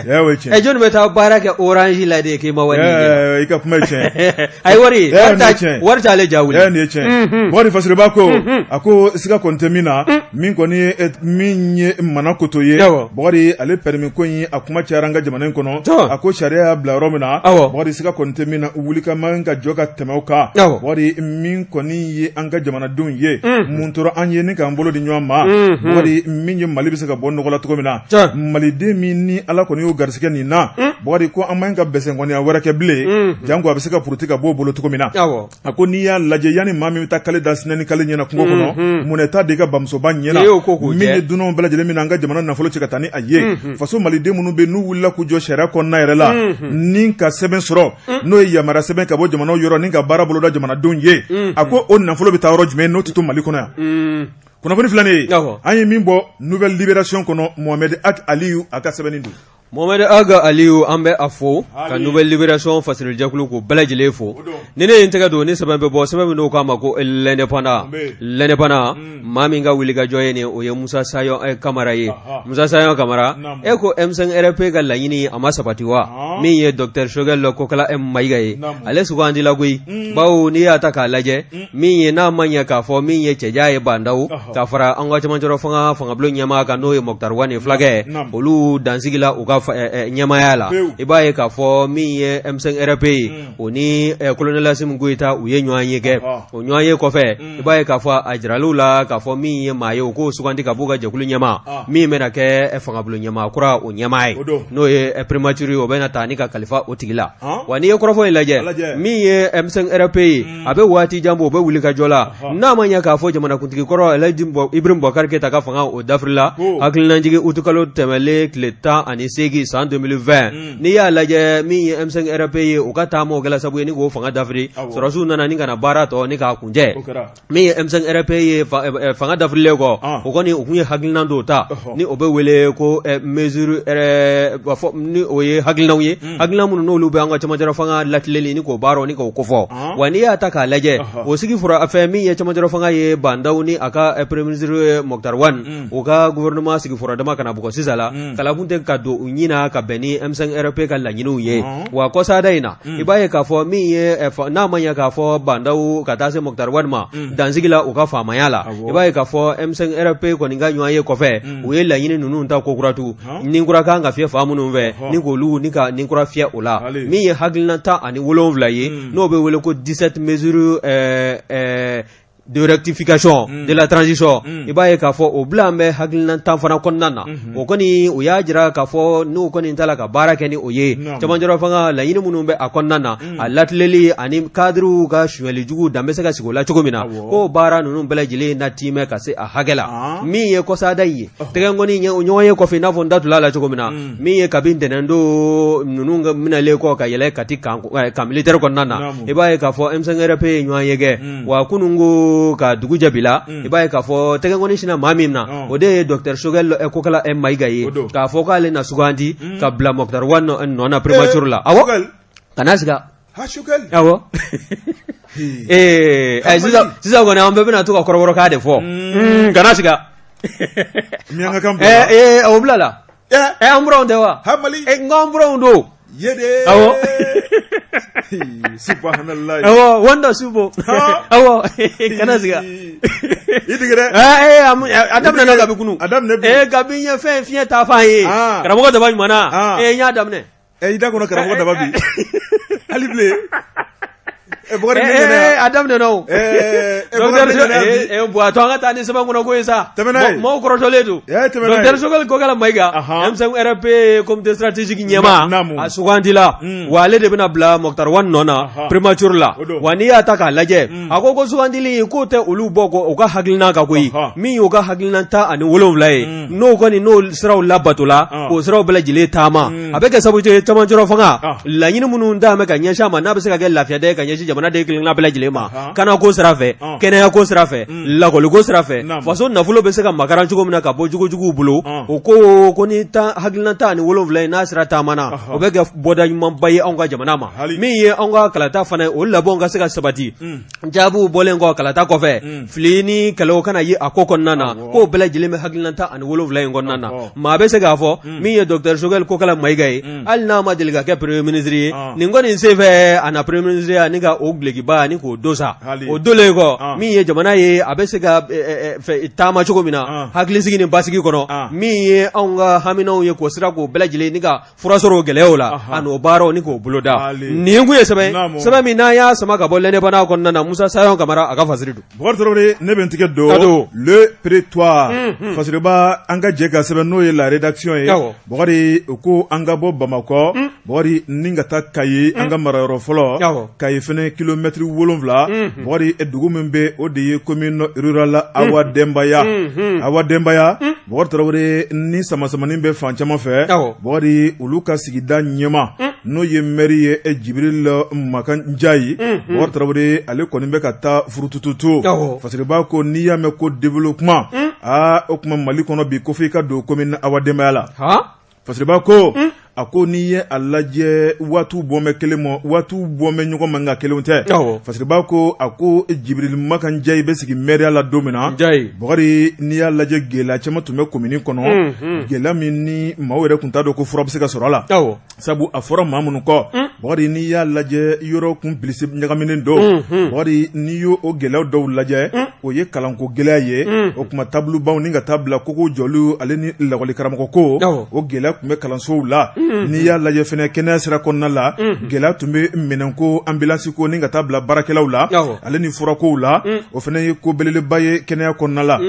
ye, o ye tiɲɛ. Ɛ, jɔnni bɛ taa baara kɛ Orange la de k'i ma wari ɲini? I ka kuma ye tiɲɛ ye. A ye wari ye, wari t'ale ja wuli. Nin ye tiɲɛ ye. Bɔkari Fasiriba ko, a ko siga kɔni tɛ min na, min kɔni ye min ye mana koto ye, Bɔkari, ale permis ko in, a kuma cayara an ka jamana in kɔnɔ. A ko sariya y'a bila yɔrɔ min na, Bɔkari, siga kɔni tɛ min na, wuli ka man ka jɔ ka tɛmɛ o kan. Bɔkari, min kɔni ye an ka jamanadenw ye, mun tora an ye ni k'an bolo di ɲɔgɔn ma, Bɔkari, min ye Mali bɛ se ka bɔ nɔgɔ la cogo min na. Maliden min ni Ala kɔni y'o garisɛgɛ nin na, Bɔkari, ko an man ka bɛsɛnkɔniya wɛrɛ kɛ bilen, janko a bɛ se ka puruti ka bɔ bolo cogo min na. A ko n'i y'a lajɛ, yanni maa min bɛ taa kale da sinɛ ni kale ɲɛna kungo kɔnɔ, mun t'a da i ka bamusoba ɲɛna, min ye dunanw bɛɛ lajɛlen min na an ka jamana nafolo cɛ ka taa ni a ye. Faso maliden minnu bɛ n'u wulila k'u jɔ sariya kɔnɔna yɛrɛ la ni ka sɛbɛn sɔrɔ, n'o ye yamaruya sɛbɛn ka bɔ jamanaw yɔrɔ ni ka baara boloda jamanadenw ye, a ko o nafolo bɛ taa yɔrɔ jumɛn n'o tɛ to Mali kɔnɔ yan? Kunnafoni filɛ nin ye, an ye min bɔ Nouvelle Libération kɔnɔ, Mohamed Ag Aliyu a ka sɛbɛnni don. Mohamed Ag Aliyu, an bɛ a fo ka Nouvelle Libération fasirilijɛkulu k'u bɛɛ lajɛlen fo. Ni ne ye n tɛgɛ don ni sɛbɛn bɛ bɔ, sɛbɛn min n'o k'a ma ko L'Indépendant. L'Indépendant, maa min ka wulikajɔ ye nin, o ye Musa Sayɔn Kamara ye. Musa Sayɔn Kamara, e ko M5 RFP ka laɲini a ma sabati wa? Min ye docteur Choguel Kokala Mayiga ye, ale sugandila koyi, bawo n'i y'a ta k'a lajɛ, min ye n'a ma ɲɛ k'a fɔ min ye cɛja ye Bah N'Daw ka fara an ka cɛmancɛrɔ fanga fangabulon ɲɛmaa kan, n'o ye Moctar Ouane fulakɛ, olu dansigila u ka ɲɛmaaya la. I b'a ye k'a fɔ min ye M5 RFP ye, o ni colonel Assimi Goïta, u ye ɲɔgɔn ye kɛ. O ɲɔgɔn ye kɔfɛ, i b'a ye k'a fɔ a jiral'u la k'a fɔ min ye maa ye, u k'o sugandi ka b'u ka jɛkulu ɲɛmaa, min bɛna kɛ fangabulon ɲɛmaa kura o ɲɛmaa ye, n'o ye primature ye, o bɛna ta ni ka kalifa o tigi la. Wa n'i ye kɔrɔfɔ in lajɛ, min ye M5 RFP ye, a bɛ waati jan bɔ, o bɛ wuli ka jɔ la. N'a ma ɲɛ k'a fɔ jamanakuntigi kɔrɔ Elhaji Ibrahim Boubacar Keïta ka fanga o dafirila, hakilinajigin utukalo tɛmɛlen tile 18 san 2020, n'i y'a lajɛ, min ye M5 RFP ye, u ka taama o kɛla sababu ye ni k'o fanga dafiri. Sɔrɔdasiw nana ni ka na baara tɔ ni k'a kuncɛ. Min ye M5 RFP ye, fanga dafirilen kɔ, o kɔni u tun ye hakilina dɔw ta ni o bɛ wele ko mesure, ni o ye hakilinaw ye, hakilina minnu n'olu bɛ an ka cɛmancɛrɔ fanga latilenni ni k'o baaraw ni k'o kofɔ. Wa n'i y'a ta k'a lajɛ, o sigi fura fɛn min ye cɛmancɛrɔ fanga ye, Bah N'Daw ni a ka premier ministre Moctar Ouane, u ka gouvernement sigi fura dama kana bugɔ sisan la, kalakun tɛ ka don u ɲin. ɲin ka bɛn ni M5RP ka laɲiniw ye wa kɔsada in na i b'a ye k'a fɔ min ye n'a ma ɲɛ k'a fɔ Bah N'Daw ka taa se Moctar Ouane ma dansigi la u ka faamaya la i b'a ye k'a fɔ M5RP kɔni ka ɲɔgɔn ye kɔfɛ u ye laɲini ninnu ta kokura tugun ni kura kan ka fiyɛ fan minnu fɛ ni k'olu ni ka ni kura fiyɛ o la min ye hakilina 17 ye n'o bɛ wele ko 17 mesures de rectification de la transition i b'a ye k'a fɔ o bila an bɛ hakilina 10 fana kɔnɔna na o kɔni u y'a jira k'a fɔ n'u kɔni t'a la ka baara kɛ ni o ye cɛmancɛrɔ fanga laɲini minnu bɛ a kɔnɔna na a latileli ani cadrew ka sonyali jugu dan bɛ se ka sigi o la cogo min na k'o baara ninnu bɛɛ lajɛlen na tiimɛ ka se a hakɛ la min ye kɔsada in ye tɛgɛnkɔni ɲɔgɔn ye kɔfɛ i n'a fɔ n da tula la cogo min na min ye kabi ntɛnɛndon ninnu minɛlen kɔ ka yɛlɛ Kati camp militaire kɔnɔna na i b'a ye k'a fɔ M5RP ye ɲɔgɔn ye kɛ wa kunun ko ka dugu jɛ bi la i b'a ye k'a fɔ tɛgɛnkɔni sinna maa min na o de ye docteur Choguel Kokala Maïga ye k'a fɔ k'ale na sugandi ka bila Moctar Ouane nɔ na primature la awɔ kana siga awɔ sisan kɔni an bɛɛ bɛna to ka kɔrɔbɔrɔkan de fɔ kana siga o bilala an buranw tɛ wa n ko an buranw don awɔ awɔ wanda subo awɔ kana siga i dege dɛ a daminɛna kabi kunun a daminɛ kabi n ye fɛn fiɲɛ taa fan ye karamɔgɔ daba ɲuman n y'a daminɛ i da kɔnɔ karamɔgɔ daba bi hali bilen a daminɛna o bon a to an ka taa ni sɛbɛn kɔnɔ ko ye sa maaw kɔrɔtɔlen don docteur Choguel Kokala Maïga M5RP comité stratégique ɲɛmaa a sugandila wa ale de bɛna bila Moctar Ouane nɔ na primature la wa n'i y'a ta k'a lajɛ a ko ko sugandili k'o tɛ olu bɔ u ka hakilina kan koyi min y'u ka hakilina 17 ye n'o kɔni n'o siraw labatola k'o siraw bɛɛ lajɛlen taama a bɛ kɛ sababu ye cɛmancɛrɔ fanga laɲini minnu da bɛ ka ɲɛsin a ma n'a bɛ se ka kɛ lafiya ye ka ɲɛsin jamanaden kelenkelenna bɛɛ lajɛlen ma kanako sira fɛ kɛnɛya ko sira fɛ lakɔliko sira fɛ faso nafolo bɛ se ka makaran cogo min na ka bɔ jogojuguw bolo o ko ko ni hakilina 17 in n'a sira taamana o bɛ kɛ bɔda ɲumanba ye anw ka jamana ma min ye anw ka kalata fana ye o labɛnw ka se ka sabati jaabiw bɔlen kɔ kalata kɔfɛ fili ni kɛlɛw kana ye a ko kɔnɔna na k'o bɛɛ lajɛlen bɛ hakilina 17 in kɔnɔna na maa bɛ se k'a fɔ min ye docteur Choguel Kokala Maïga ye hali n'a ma deli ka kɛ premier ministre ye nin kɔni senfɛ a na premier ministre ya ni ka o dulokiba ni k'o don sa o donlen kɔ min ye jamana ye a bɛ se ka taama cogo min na hakilisigi ni basigi kɔnɔ min ye anw ka haminaw ye k'o sira k'o bɛɛ lajɛlen ni ka fura sɔrɔ o gɛlɛyaw la a n'o baaraw ni k'o boloda nin kun ye sɛbɛn sɛbɛn min n'an y'a sama ka bɔ L'Indépendant kɔnɔna na Musa Sayɔn Kamara a ka fasiri don. Bukari Tarawele ne bɛ n tigɛ don Le Prétoire fasiriba an ka jɛ ka sɛbɛn n'o ye La Rédaction ye Bukari u ko an ka bɔ Bamakɔ Bukari ni ka taa Kayi an ka marayɔrɔ fɔlɔ Kayi fana kilomɛtiri 7 Bukari dugu min bɛ o de ye commune rurale Awa Denbaya Awa Denbaya Bukari Tarawele ni samasamani bɛ fan caman fɛ Bukari olu ka sigida ɲɛmaa n'o ye mɛri ye Jibril Makan Njayi Bukari Tarawele ale kɔni bɛ ka taa furutututu fasiriba ko n'i y'a mɛn ko développement aa o tuma Mali kɔnɔ bi ko f'i ka don commune Awa Denbaya la fasiriba ko a ko n'i ye a lajɛ waatiw bɔ bɛ kelen ma waatiw bɔ bɛ ɲɔgɔn ma nka kelenw tɛ fasiriba ko a ko Jibril Makan Njayi bɛ sigi mɛriya la don min na Bukari n'i y'a lajɛ gɛlɛya caman tun bɛ komini kɔnɔ gɛlɛya min ni maaw yɛrɛ tun t'a dɔn ko fura bɛ se ka sɔrɔ a la sabu a fɔra maa minnu kɔ Bukari n'i y'a lajɛ yɔrɔ kun bilisi ɲagaminen don Bukari n'i y'o o gɛlɛya dɔw lajɛ o ye kalanko gɛlɛya ye o tuma tabulubaw ni ka taa bila kogo jɔli ale ni lakɔli karamɔgɔ ko o gɛlɛya tun bɛ kalansow la n'i y'a lajɛ fana kɛnɛya sira kɔnɔna la gɛlɛya tun bɛ minɛnko ambulance ko ni ka taa bila baarakɛlaw la ale ni furakow la o fana ye ko belebeleba ye kɛnɛya kɔnɔna la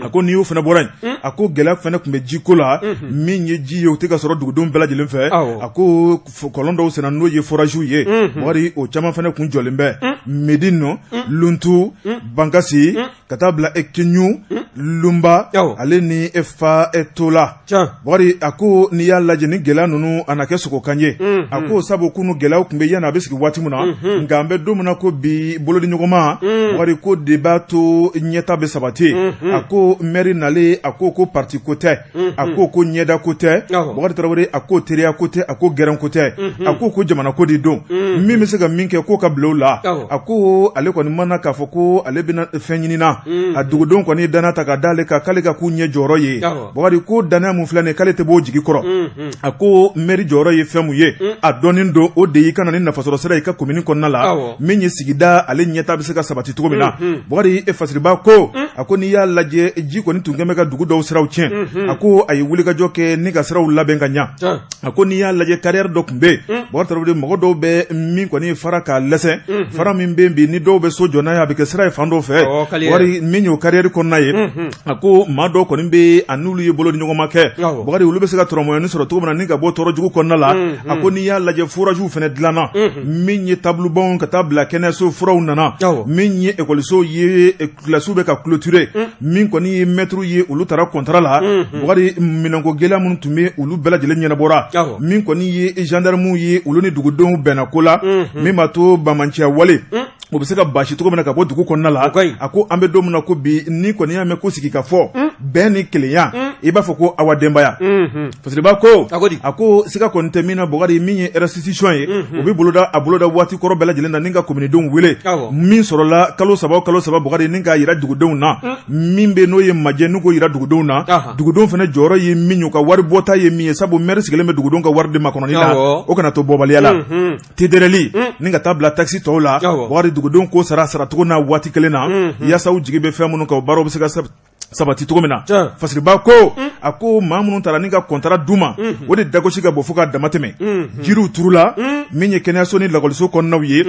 a ko n'i y'o fana bɔra yen a ko gɛlɛya fana tun bɛ jiko la min ye ji ye o tɛ ka sɔrɔ dugudenw bɛɛ lajɛlen fɛ a ko kɔlɔn dɔw senna n'o ye foragew ye Bukari o caman fana kun jɔlen bɛ Medine Luntu Bankasi ka taa bila Keɲu Lunba ale ni fa Tola Bukari a ko n'i y'a lajɛ ni gɛlɛya ninnu a na kɛ sogokan ye a ko sabu kunun gɛlɛyaw tun bɛ yan a bɛ sigi waati min na nka an bɛ don min na ko bi bolodiɲɔgɔnma Bukari ko de b'a to ɲɛtaa bɛ sabati a ko mɛri nalen a ko ko parti ko tɛ a ko ko ɲɛda ko tɛ Bukari Tarawele a ko teriya ko tɛ a ko gɛrɛn ko tɛ a ko ko jamana ko de don min bɛ se ka min kɛ k'o ka bila o la a ko ale kɔni ma na k'a fɔ ko ale bɛna fɛn ɲini na a dugudenw kɔni ye danaya ta ka d'ale kan k'ale ka k'u ɲɛ jɔyɔrɔ ye, Bukari ko danaya mun filɛ nin ye, k'ale tɛ b'o jigi kɔrɔ. A ko mɛri jɔyɔrɔ ye fɛn mun ye, a dɔnnen don, o de y'i ka na ni nafasɔrɔ sira i ka komini kɔnɔna la, min ye sigida ale ɲɛtaa bɛ se ka sabati cogo min na. Bukari e Fasiriba ko, a ko n'i y'a lajɛ, ji kɔni tun kɛn bɛ ka dugu dɔw siraw tiɲɛ. A ko a ye wulikajɔ kɛ ni ka siraw labɛn ka ɲa. A ko n'i y'a lajɛ, carrière dɔ tun bɛ yen, Bukari Tarawele, mɔgɔ dɔw bɛ min kɔni fara k'a lɛsɛ, fara min bɛ bi ni dɔw bɛ so jɔ n'a ye, a bɛ kɛ sira ye fan dɔw fɛ. Bukari, min y'o carrière kɔnɔna ye, a ko maa dɔw kɔni bɛ a n'olu ye bolo ni ɲɔgɔnma kɛ, Bukari, olu bɛ se ka tɔrɔmɔɲɔni sɔrɔ cogo min na ni ka bɔ tɔɔrɔ jugu kɔnɔna la. A ko n'i y'a lajɛ, foragew fana dilanna, min ye tableau ka taa bila kɛnɛyaso furaw nana, min ye ekɔliso ye, kilasiw bɛ ka clôturer, min kɔni ye mɛtiriw ye, olu taara contrat la. Bukari, minɛnko gɛlɛya minnu tun bɛ, olu bɛɛ lajɛlen ɲɛnabɔra. Min kɔni ye gendarmew ye, olu ni dugudenw bɛnna ko la min b'a to banbaanciya wale o bɛ se ka basi cogo min na ka bɔ dugu kɔnɔna la. A ko an bɛ don min na ko bi, ni kɔni y'a mɛn ko sigi ka fɔ bɛn ni kelenya, i b'a fɔ ko awa denbaya. Fasiriba ko, a ko siga kɔni tɛ min na, Bukari, min ye restitution ye, o bɛ boloda, a boloda waati kɔrɔ bɛɛ lajɛlen na ni ka kominidenw wele, min sɔrɔla kalo 3 o kalo 3, Bukari, ni k'a yira dugudenw na, min bɛ n'o ye majɛ, n'u k'o yira dugudenw na. Dugudenw fana jɔyɔrɔ ye min ye, u ka wari bɔta ye min ye, sabu mɛri sigilen bɛ dugudenw ka wari de makɔnɔni la, o kana to bɔbaliya la. TDR ni ka taa bila taxe tɔw la, Bukari, dugudenw k'o sara saracogo n'a waati kelen na, yaasa u jigi bɛ fɛn minnu kan, o baaraw bɛ se ka sabati cogo min na. Fasiriba ko, a ko maa minnu taara ni ka contrat d'u ma, o de dagosi ka bon fo ka dama tɛmɛ. Jiriw turula, min ye kɛnɛyaso ni lakɔliso kɔnɔnaw ye,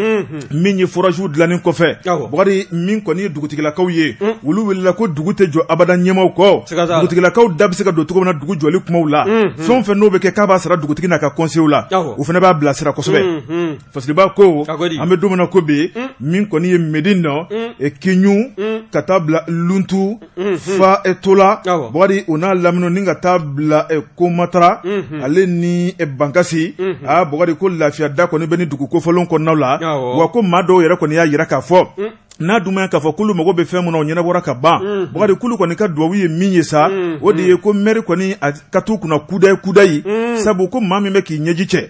min ye foragew dilanni kɔfɛ, Bukari, min kɔni ye dugutigilakaw ye, olu wulila ko dugu tɛ jɔ abada ɲɛmaaw kɔ. Dugutigilakaw da bɛ se ka don cogo min na dugu jɔli kumaw la, fɛn o fɛn n'o bɛ kɛ k'a b'a sara dugutigi n'a ka conseil la, u fana b'a bilasira kosɛbɛ. Fasiriba ko an bɛ don min na ko bi, min kɔni ye Médine nɔ, Kiɲu ka taa bila Luntu fa Tola, Bukari, o n'a lamini ni ka taa bila Komatara ale ni Bankasi, aa Bukari, ko lafiya da kɔni bɛ ni dugu kofɔlen kɔnɔnaw la. Wa ko maa dɔw yɛrɛ kɔni y'a jira k'a fɔ n'a dun k'a fɔ k'olu mago bɛ fɛn min na, o ɲɛnabɔra ka ban. Bukari, k'olu kɔni ka dugawu ye min ye sa, o de ye ko mɛri kɔni ka t'u kunna kudayi kudayi, sabu ko maa min bɛ k'i ɲɛji cɛ,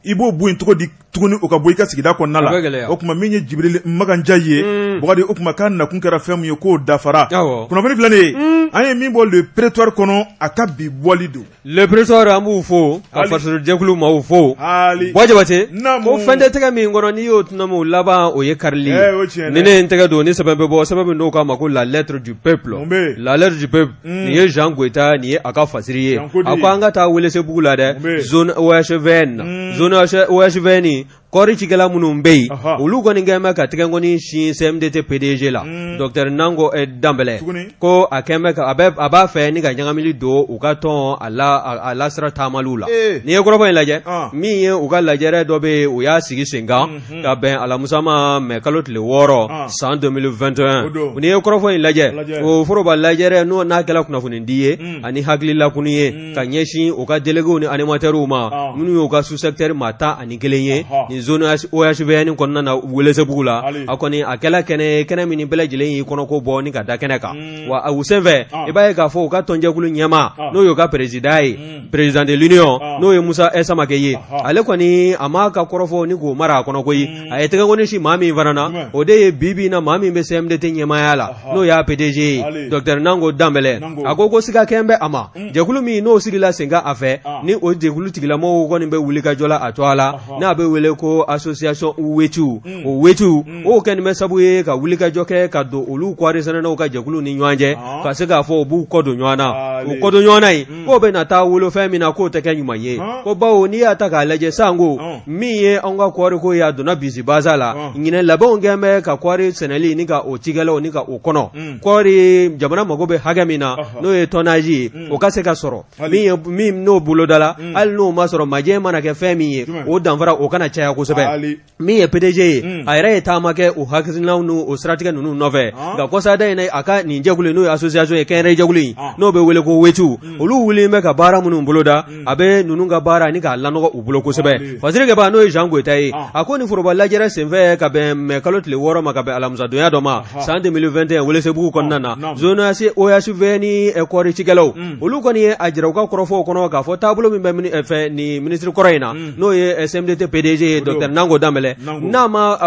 i b'o bɔ yen cogo di tuguni o ka bɔ i ka sigida kɔnɔna la? O tuma min ye Jibirili Makan ye, Bukari, o tuma k'a nakun kɛra fɛn min ye, k'o dafara. Kunnafoni filɛ nin ye, an ye min bɔ Le Prétoire kɔnɔ, a ka bi bɔli don. Le Prétoire, an b'u fo ka fasojɛkulu maaw fo. Buwa Jabate ko fɛn tɛ tɛgɛ min kɔnɔ, n'i y'o tɔnɔmi, laban o ye karili ye. Ni ne ye n tɛgɛ don ni sɛbɛn bɛ bɔ, sɛbɛn min n'o k'a ma ko La Lettre du peuple. La Lettre du peuple, nin ye Jean Goyita, nin ye a ka fasiri ye. A ko an ka taa Welesebugu la dɛ, zone OHVN, zone OHVN, kɔɔri cikɛla minnu bɛ yen, olu kɔni kɛlen bɛ ka tɛgɛnkɔni sin CMDT PDG la, docteur Nango Danbɛlɛ, ko a kɛlen bɛ a b'a fɛ ni ka ɲagamili don u ka tɔn a la a la sira taamaliw la. N'i ye kɔrɔfɔ in lajɛ, min ye u ka lajɛrɛ dɔ bɛ yen, u y'a sigi sen kan ka bɛn alamusa ma, mɛ kalo tile 6 san 2021. N'i ye kɔrɔfɔ in lajɛ, o foroba lajɛrɛ n'o n'a kɛra kunnafonidi ye ani hakililakunu ye ka ɲɛsin u ka délégués ni animateurs ma, minnu y'u ka sous-secteur maa 11 ye nin zone OHVN kɔnɔna na Welesebugu la. A kɔni a kɛla kɛnɛ kɛnɛ min bɛɛ lajɛlen y'i kɔnɔko bɔ ni ka da kɛnɛ kan. Wa u senfɛ, i b'a ye k'a fɔ u ka tɔnjɛkulu ɲɛmaa, n'o y'u ka président ye, président de l'union, n'o ye Musa Samakɛ ye, ale kɔni a m'a ka kɔrɔfɔ ni k'o mara a kɔnɔ koyi. A ye tɛgɛnkɔni sin maa min fana na, o de ye bi bi in na maa min bɛ CMDT ɲɛmaaya la, n'o y'a PDG ye, docteur Nango Danbɛlɛ. A ko siga kɛn bɛ a ma, jɛkulu min n'o sigila sen kan a fɛ, ni o jɛkulu tigilamɔgɔw kɔni bɛ wuli ka jɔ la a tɔgɔ la, n'a bɛ wele ko association Wetu. O Wetu o kɛlen bɛ sabu ye ka wuli ka jɔ kɛ ka don olu kɔɔri sɛnɛnaw ka jɛkulu ni ɲɔgɔn cɛ, ka se k'a fɔ u b'u kɔ don ɲɔgɔn na. U kɔ don ɲɔgɔn na yen, k'o bɛ na taa wolo fɛn min na, k'o tɛ kɛ ɲuman ye, ko bawo n'i y'a ta k'a lajɛ, sanko min ye anw ka kɔɔri ko ye, a donna bisibasa la. Ɲinɛ labɛnw kɛlen bɛ ka kɔɔri sɛnɛli ni ka o cikɛlaw ni ka o kɔnɔ kɔɔri, jamana mago bɛ hakɛ min na, n'o ye tonnage ye, o ka se ka sɔrɔ. Min ye min n'o bolodala, hali n'o ma sɔrɔ, majɛ mana kɛ fɛn min ye, o danfara o kana caya kosɛbɛ. Min ye PDG ye, a yɛrɛ ye taama kɛ o hakilinaw n'o o siratigɛ ninnu nɔfɛ. Nka kɔsada in na, a ka nin jɛkulu, n'o ye association ye, kɛnyɛrɛye jɛkulu in, n'o bɛ wele ko Wetu, olu wulilen bɛ ka baara minnu boloda, a bɛ ninnu ka baara ni k'a lanɔgɔ u bolo kosɛbɛ. Fasirikɛba, n'o ye Jean Goyita ye, a ko nin foroba lajɛrɛ senfɛ ka bɛn mɛ kalo tile 6 ma, ka bɛn alamisadonya dɔ ma san 2021 Welesebugu kɔnɔna na, zone OHVN kɔɔri cikɛlaw, olu kɔni ye a jira u ka kɔrɔfɔw kɔnɔ k'a fɔ taabolo min bɛ fɛ nin minisiri kɔrɔ in na, n'o ye CMDT PDG ye. docteur Nango Danbɛlɛ n'a ma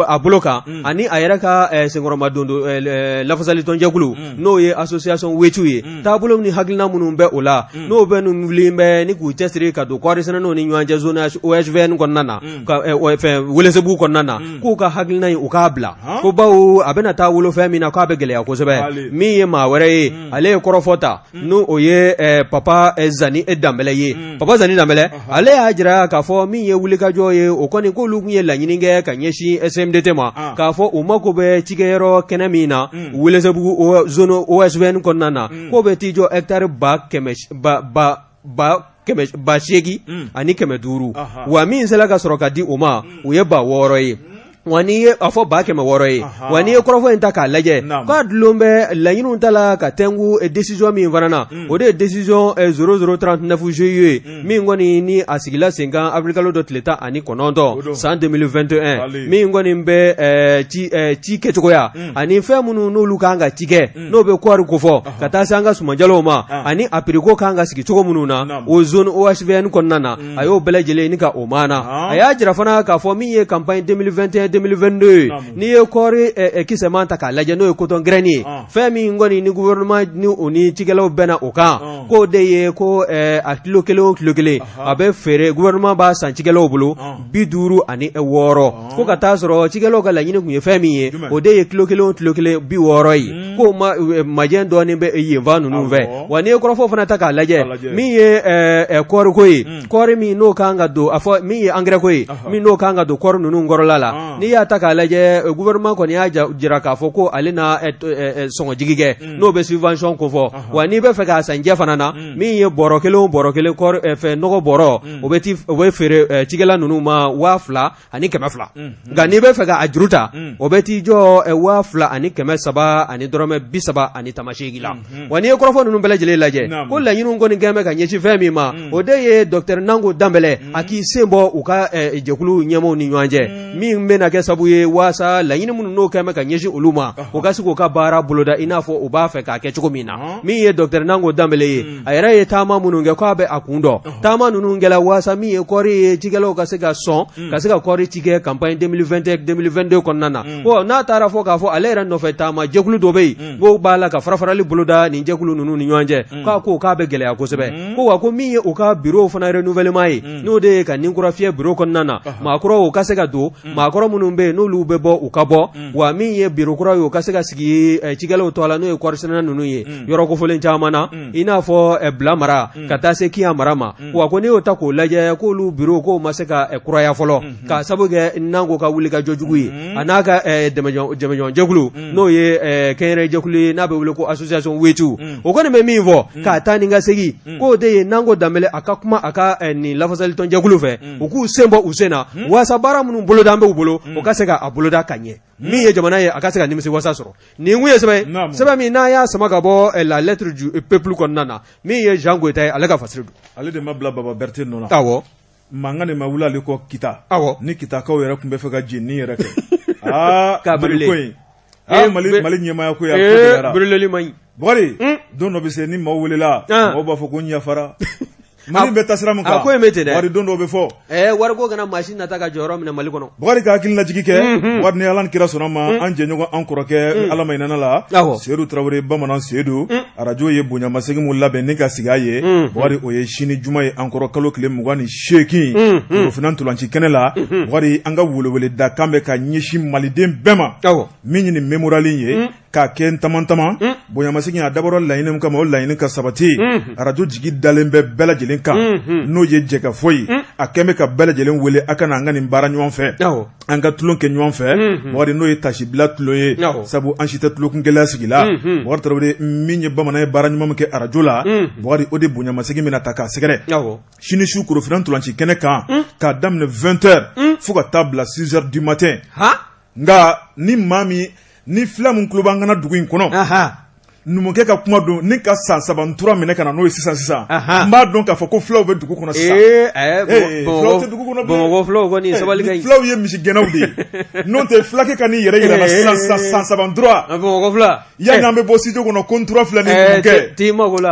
a bolo kan ani a yɛrɛ ka senkɔrɔmadon lafasalitɔnjɛkulu n'o ye association Wetu ye taabolo ni hakilina minnu bɛ o la n'o bɛ ninnu wulilen bɛ ni k'u cɛsiri ka don kɔɔrisɛnɛnaw ni ɲɔgɔn cɛ zone OHVN kɔnɔna na ka fɛn Welesebugu kɔnɔna na k'u ka hakilina in u k'a bila ko bawo a bɛna taa wolo fɛn min na k'a bɛ gɛlɛya kosɛbɛ min ye maa wɛrɛ ye ale ye kɔrɔfɔ ta n'o o ye Papa Zani Danbɛlɛ ye Papa Zani Danbɛlɛ ale y'a jira k'a fɔ min ye wulikajɔ ye o kɔni k'olu tun ye laɲini kɛ ka ɲɛsin CMDT ma k'a fɔ u mako bɛ cikɛyɔrɔ kɛnɛ min na Welesebugu zone OHVN kɔnɔna na k'o bɛ t'i jɔ hectare 8,500 wa min sera ka sɔrɔ ka di u ma u ye 6,000 ye wa n'i ye a fɔ 600,000 ye wa n'i ye kɔrɔfɔ in ta k'a lajɛ k'a dulon bɛ laɲiniw ta la ka tɛnku décision min fana na o de ye décision 0039 GIE min kɔni ni a sigila sen kan avril kalo dɔ tile 19 san 2021 min kɔni bɛ ci kɛcogoya ani fɛn minnu n'olu kan ka ci kɛ n'o bɛ kɔɔri kofɔ ka taa se an ka sumanjalaw ma ani a prix ko kan ka sigi cogo minnu na o zone OHVN kɔnɔna na a y'o bɛɛ lajɛlen ni ka o maana a y'a jira fana k'a fɔ min ye campagne 2021 2022 ye n'i ye kɔɔri kisɛman ta k'a lajɛ n'o ye coton graine ye fɛn min kɔni ni gouvernement ni o ni cikɛlaw bɛnna o kan k'o de ye ko a kilo kelen o kilo kelen a bɛ feere gouvernement b'a san cikɛlaw bolo 56 ko ka taa sɔrɔ cikɛlaw ka laɲini tun ye fɛn min ye o de ye kilo kelen o kilo kelen 60 ye k'o ma majɛ dɔɔnin bɛ yenfan ninnu fɛ wa n'i ye kɔrɔfɔ fana ta k'a lajɛ min ye kɔɔriko ye kɔɔri min n'o kan ka don a fɔ min ye engrais ko ye min n'o kan ka don kɔɔri ninnu kɔrɔla la n'i y'a ta k'a lajɛ gouvernement kɔni y'a jira k'a fɔ ko ale na sɔngɔjigi kɛ n'o bɛ subvention kofɔ wa n'i bɛ fɛ k'a san jɛ fana na min ye bɔrɔ kelen o bɔrɔ kelen kɔɔri fɛn nɔgɔ bɔrɔ o bɛ o bɛ feere cikɛla ninnu ma 2200 nka n'i bɛ fɛ k'a juru ta o bɛ t'i jɔ 2300 ani dɔrɔmɛ 30 ani tamaseegin la wa n'i ye kɔrɔfɔ ninnu bɛɛ lajɛlen lajɛ ko laɲiniw kɔni kɛlen bɛ ka ɲɛsin fɛn min ma o de ye docteur Nango Danbɛlɛ a k'i sen bɔ u ka jɛkulu ɲɛmaaw ni ɲɔgɔn cɛ min bɛna kɛ sabu ye waasa laɲini minnu n'o kɛlen bɛ ka ɲɛsin olu ma u ka se k'u ka baara boloda i n'a fɔ u b'a fɛ k'a kɛ cogo min na min ye docteur Nango Danbɛlɛ ye a yɛrɛ ye taama minnu kɛ k'a bɛ a kun dɔn taama ninnu kɛla waasa min ye kɔɔri ye cikɛlaw ka se ka sɔn ka se ka kɔɔri cikɛ campagne 2021 2022 kɔnɔna na ko n'a taara fɔ k'a fɔ ale yɛrɛ nɔfɛ taama jɛkulu dɔ bɛ yen k'o b'a la ka farafarali boloda nin jɛkulu ninnu ni ɲɔgɔn cɛ k'a ko k'a bɛ gɛlɛya kosɛbɛ ko wa ko min ye u ka bureau fana renouvellement ye n'o de ye ka ni kura fiyɛ bureau kɔnɔna na maakɔrɔw u ka se ka don maakɔrɔ minnu bɛ yen n'olu bɛ bɔ u ka bɔ wa min ye bureau kura ye o ka se ka sigi cikɛlaw tɔgɔ la n'o ye kɔɔrisɛnɛna ninnu ye yɔrɔ kofɔlen caman na i n'a fɔ Bila mara ka taa se Kiyan mara ma wa ko n'i y'o ta k'o lajɛ k'olu bureau k'o ma se ka kuraya fɔlɔ k'a sabu kɛ Nango ka wulikajɔ jugu ye a n'a ka dɛmɛjɔnjɛkulu n'o ye kɛnyɛrɛjɛkulu ye n'a bɛ wele ko association Wetu o kɔni bɛ min fɔ k'a taa ni ka segin k'o de ye Nango Danbɛlɛ a ka kuma a ka nin lafasalitɔnjɛkulu fɛ u k'u sen bɔ u sen na waasa baara minnu boloda bɛ u bolo u ka se k'a boloda ka ɲɛ min ye jamana ye a ka se ka nimisi wasa sɔrɔ nin kun ye sɛbɛn sɛbɛn min n'a y'a sama ka bɔ la lettre du peuple kɔnɔna na min ye Jean Goyita ye ale ka fasiri don ale de ma bila Baba Berete nɔ na awɔ mankan de ma wuli ale kɔ Kita awɔ ni Kitakaw yɛrɛ tun bɛ fɛ ka jeni yɛrɛ kɛ aa ka Mali ko in aa Mali Mali ɲɛmaaya ko ya brûleli man ɲi Bukari don dɔ bɛ se ni maaw welela maaw b'a fɔ ko n yafara Mali bɛ taa sira min kan a ko in bɛ ten dɛ wari don dɔ bɛ fɔ wari ko kana maa si nata ka jɔyɔrɔ minɛ Mali kɔnɔ Bukari ka hakililajigi kɛ wari ni Ala ni kira sɔnna ma an jɛɲɔgɔn an kɔrɔkɛ Ala ma hinɛna la Seyidu Tarawele bamanan Seyidu arajo ye bonyamasegin min labɛn ni ka sigi a ye Bukari o ye sini juma ye an kɔrɔ kalo tile 28 Korofina ntolanci kɛnɛ la Bukari an ka weleweleda kan bɛ ka ɲɛsin maliden bɛɛ ma min ye nin mémorial ye k'a kɛ ntamantama bonyamasegin a dabɔra laɲini min kama o laɲini ka sabati arajo jigi dalen bɛ bɛɛ lajɛlen kan n'o ye jɛkafɔ ye a kɛn bɛ ka bɛɛ lajɛlen wele a ka na an ka nin baara ɲɔgɔn fɛ an ka tulon kɛ ɲɔgɔn fɛ Bukari n'o ye tasibila tulon ye sabu an si tɛ tulokun gɛlɛya sigi la Bukari Tarawele min ye bamanan ye baara ɲuman min kɛ arajo la Bukari o de bonyamasegin bɛna ta k'a sɛgɛrɛ sini su Korofina ntolanci kɛnɛ kan k'a daminɛ 20 heures fo ka taa bila 6 heures du matin nka ni maa min ni fila min tulo b'an kana dugu in kɔnɔ numukɛ ka kuma don ni ka san saba ntura minɛ ka na n'o ye sisan sisan n b'a dɔn k'a fɔ ko fulaw bɛ dugu kɔnɔ sisan fulaw tɛ dugu kɔnɔ Bamakɔ fulaw kɔni sabali ka ɲi fulaw ye misigɛnnaw de ye n'o tɛ fulakɛ ka n'i yɛrɛ yira sisan sisan san saba ntura Bamakɔ fula yanni an bɛ bɔ studio kɔnɔ ko ntura filɛ nin numukɛ t'i mago la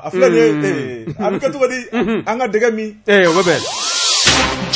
a filɛ nin ye a bɛ kɛ cogo di an ka dɛgɛ min o bɛ bɛn.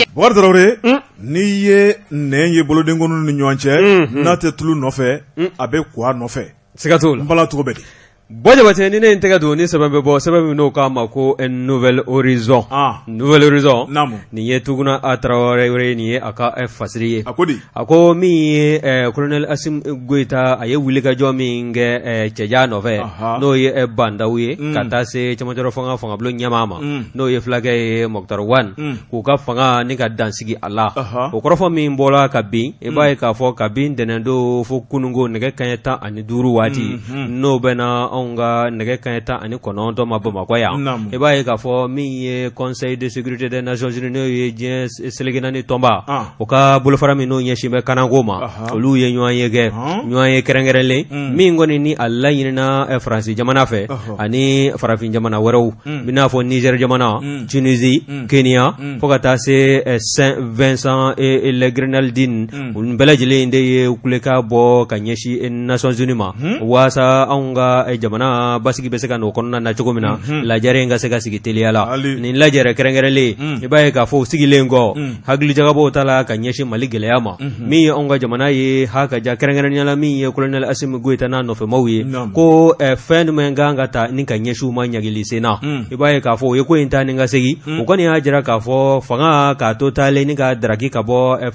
Bukari Tarawele, n'i ye nɛn ye bolodenkɔninw ni ɲɔgɔn cɛ, n'a tɛ tulu nɔfɛ, a bɛ kwa nɔfɛ. Siga t'o la. N bala cogo bɛ di? Buwa Jabate, ni ne ye n tɛgɛ don ni sɛbɛn bɛ bɔ, sɛbɛn min n'o k'a ma ko Nouvel Horizon. Nouvel Horizon, nin ye Tuguna a Tarawele, nin ye a ka fasiri ye. A ko di? A ko min ye colonel Assimi Goïta, a ye wulikajɔ min kɛ cɛja nɔfɛ, n'o ye Bah N'Daw ye, ka taa se cɛmancɛrɔ fanga fangabulon ɲɛmaa ma, n'o ye fulakɛ ye Moctar Ouane, k'u ka fanga ni ka dansigi a la. O kɔrɔfɔ min bɔra ka bin, i b'a ye k'a fɔ kabi ntɛnɛndon fo kununko nɛgɛ kanɲɛ 15 waati, n'o bɛnna anw ka nɛgɛ kanɲɛ 19 ma Bamakɔ yan, i b'a ye k'a fɔ min ye Conseil de sécurité des Nations Unies, n'o ye diɲɛ seleke naani tɔnba, o ka bolofara min n'o ɲɛsin bɛ kanako ma, olu ye ɲɔgɔn ye kɛ, ɲɔgɔn ye kɛrɛnkɛrɛnlen min kɔni ni a laɲinina Faransi jamana fɛ ani farafin jamana wɛrɛw, i n'a fɔ Niger jamana, Tunisie, Kenya, fo ka taa se Saint Vincent et les Grenadines, olu bɛɛ lajɛlen de ye kulekan bɔ ka ɲɛsin Nations Unies ma, waasa anw ka jamana basigi bɛ se ka n'o kɔnɔna na cogo min na, lajɛrɛ in ka se ka sigi teliya la. Nin lajɛrɛ kɛrɛnkɛrɛnlen, i b'a ye k'a fɔ u sigilen kɔ, hakilijagabɔw ta la ka ɲɛsin Mali gɛlɛya ma, min ye anw ka jamana ye ha ka ja, kɛrɛnkɛrɛnnenya la min ye colonel Assimi Goïta n'a nɔfɛmaw ye, ko fɛn jumɛn kan ka ta ni ka ɲɛsin u ma ɲagili sen na. I b'a ye k'a fɔ u ye ko in ta ni ka segin, u kɔni y'a jira k'a fɔ fanga k'a to taalen ni ka daraki ka bɔ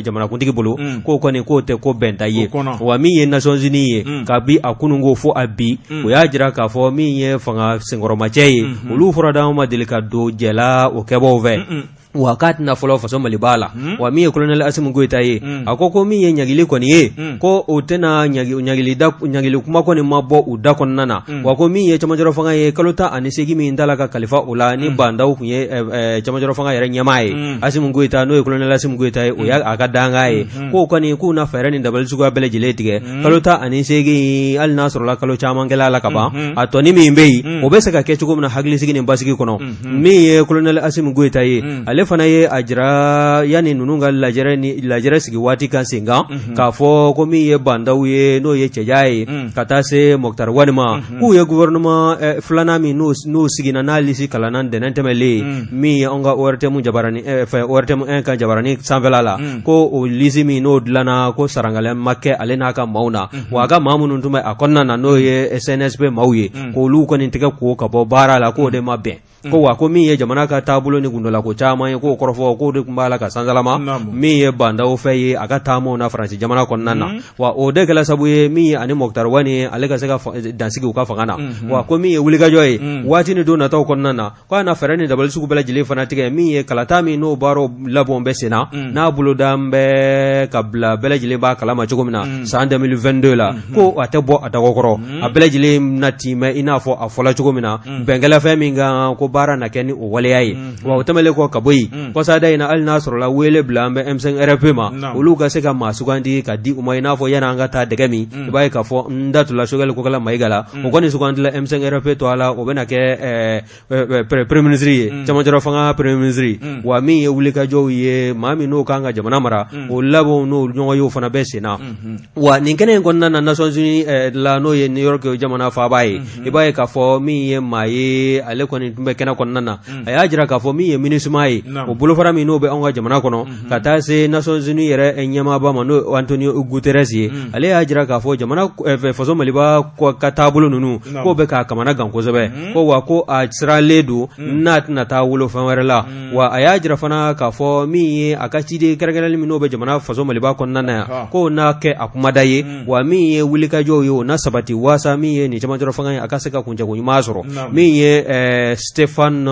jamanakuntigi bolo, k'o kɔni k'o tɛ ko bɛnta ye. Wa min ye Nations Unies ye, kabi a kununko fo a bi, o y'a jira k'a fɔ min ye fanga senkɔrɔmacɛ ye, olu furadaw ma deli ka don jɛla o kɛbaaw fɛ, wa k'a tɛna fɔlɔ faso Maliba la. Wa min ye colonel Assimi Goïta ye, a ko min ye ɲagili kɔni ye, ko o tɛna ɲagili kuma kɔni ma bɔ u da kɔnɔna na. Wa ko min ye cɛmancɛrɔ fanga ye, kalo 18 min tala ka kalifa o la, ni Bah N'Daw tun ye cɛmancɛrɔ fanga yɛrɛ ɲɛmaa ye, Assimi Goïta, n'o ye colonel Assimi Goïta ye, o y'a ka dankan ye, k'o kɔni k'u na fɛɛrɛ ni dabali suguya bɛɛ lajɛlen tigɛ. Kalo 18, hali n'a sɔrɔla kalo caman kɛla a la ka ban, a tɔnin min bɛ yen, o bɛ se ka kɛ cogo min na hakilisigi ni basigi kɔnɔ. Min ye colonel Assimi Goïta ye, ale fana ye a jira yanni ninnu ka lajɛrɛ sigi waati ka sen kan, k'a fɔ ko min ye Bah N'Daw ye, n'o ye cɛja ye, ka taa se Moctar Ouane ma, k'u ye gouvernement filanan min n'o siginna, n'a lisi kalanna ntɛnɛn tɛmɛlen, min ye anw ka ORTM jabarani fɛ, ORTM 1 ka jabarani sanfɛla la, ko o lisi min n'o dilanna, ko sarangala ma kɛ ale n'a ka maaw na. Wa a ka maa minnu tun bɛ a kɔnɔna na, n'o ye CNSP maaw ye, k'olu kɔni tɛgɛ ko ka bɔ baara la, k'o de ma bɛn. Ko wa ko min ye jamana ka taabolo ni gundolako caman ye, k'o kɔrɔfɔ k'o de tun b'a la ka sansalama min ye Bah N'Daw fɛ ye a ka taamaw na Faransi jamana kɔnɔna na. Wa o de kɛla sabu ye min ye ani Moctar Ouane ye, ale ka se ka dansigi u ka fanga na. Wa ko min ye wulikajɔ ye waati ni don nataw kɔnɔna na, ko a na fɛɛrɛ ni dabali sugu bɛɛ lajɛlen fana tigɛ, min ye kalata min n'o baaraw labɔn bɛ sen na, n'a boloda bɛ ka bila, bɛɛ lajɛlen b'a kalama cogo min na san 2022 la, ko a tɛ bɔ a dagɔ kɔrɔ, a bɛɛ lajɛlen na timɛ i n'a fɔ a fɔla cogo min na, bɛnkɛla fɛn min kan, ko baara na kɛ ni o waleya ye. Wa o tɛmɛnen kɔ ka bɔ yen, kɔsada in na, hali n'a sɔrɔla wele bila an bɛ M5 RFP ma, olu ka se ka maa sugandi ka di u ma, i n'a fɔ yanni an ka taa dɛgɛ min, i b'a ye k'a fɔ n datula Choguel Kokalla Maïga la, o kɔni sugandila M5 RFP tɔgɔ la, o bɛna kɛ premier ministre ye, cɛmancɛrɔ fanga premier ministre. Wa min ye wulikajɔw ye, maa min n'o kan ka jamana mara, o labɛnw n'o ɲɔgɔn ye fana bɛ sen na. Wa nin kɛnɛ in kɔnɔna na, Nations Unies la, n'o ye New York jamana faaba ye, i b'a ye k'a fɔ min ye maa ye, ale kɔni tun bɛ kɛnɛ kɔnɔna na, a y'a jira k'a fɔ min ye MINUSMA ye, o bolofara min n'o bɛ anw ka jamana kɔnɔ, ka taa se Nations Unies yɛrɛ ɲɛmaaba ma, n'o Antonio Guterres ye, ale y'a jira k'a fɔ jamana faso Maliba ka taabolo ninnu, k'o bɛ k'a kamana gan kosɛbɛ, ko wa ko a siralen don n'a tɛna taa wolo fɛn wɛrɛ la. Wa a y'a jira fana k'a fɔ min ye a ka ciden kɛrɛnkɛrɛnlen min n'o bɛ jamana faso Maliba kɔnɔna na yan, k'o n'a kɛ a kumada ye, wa min ye wulikajɔw ye, o na sabati waasa min ye nin cɛmancɛrɔ fanga ye, a ka se ka kuncɛko ɲuman sɔrɔ. Min ye Stéphane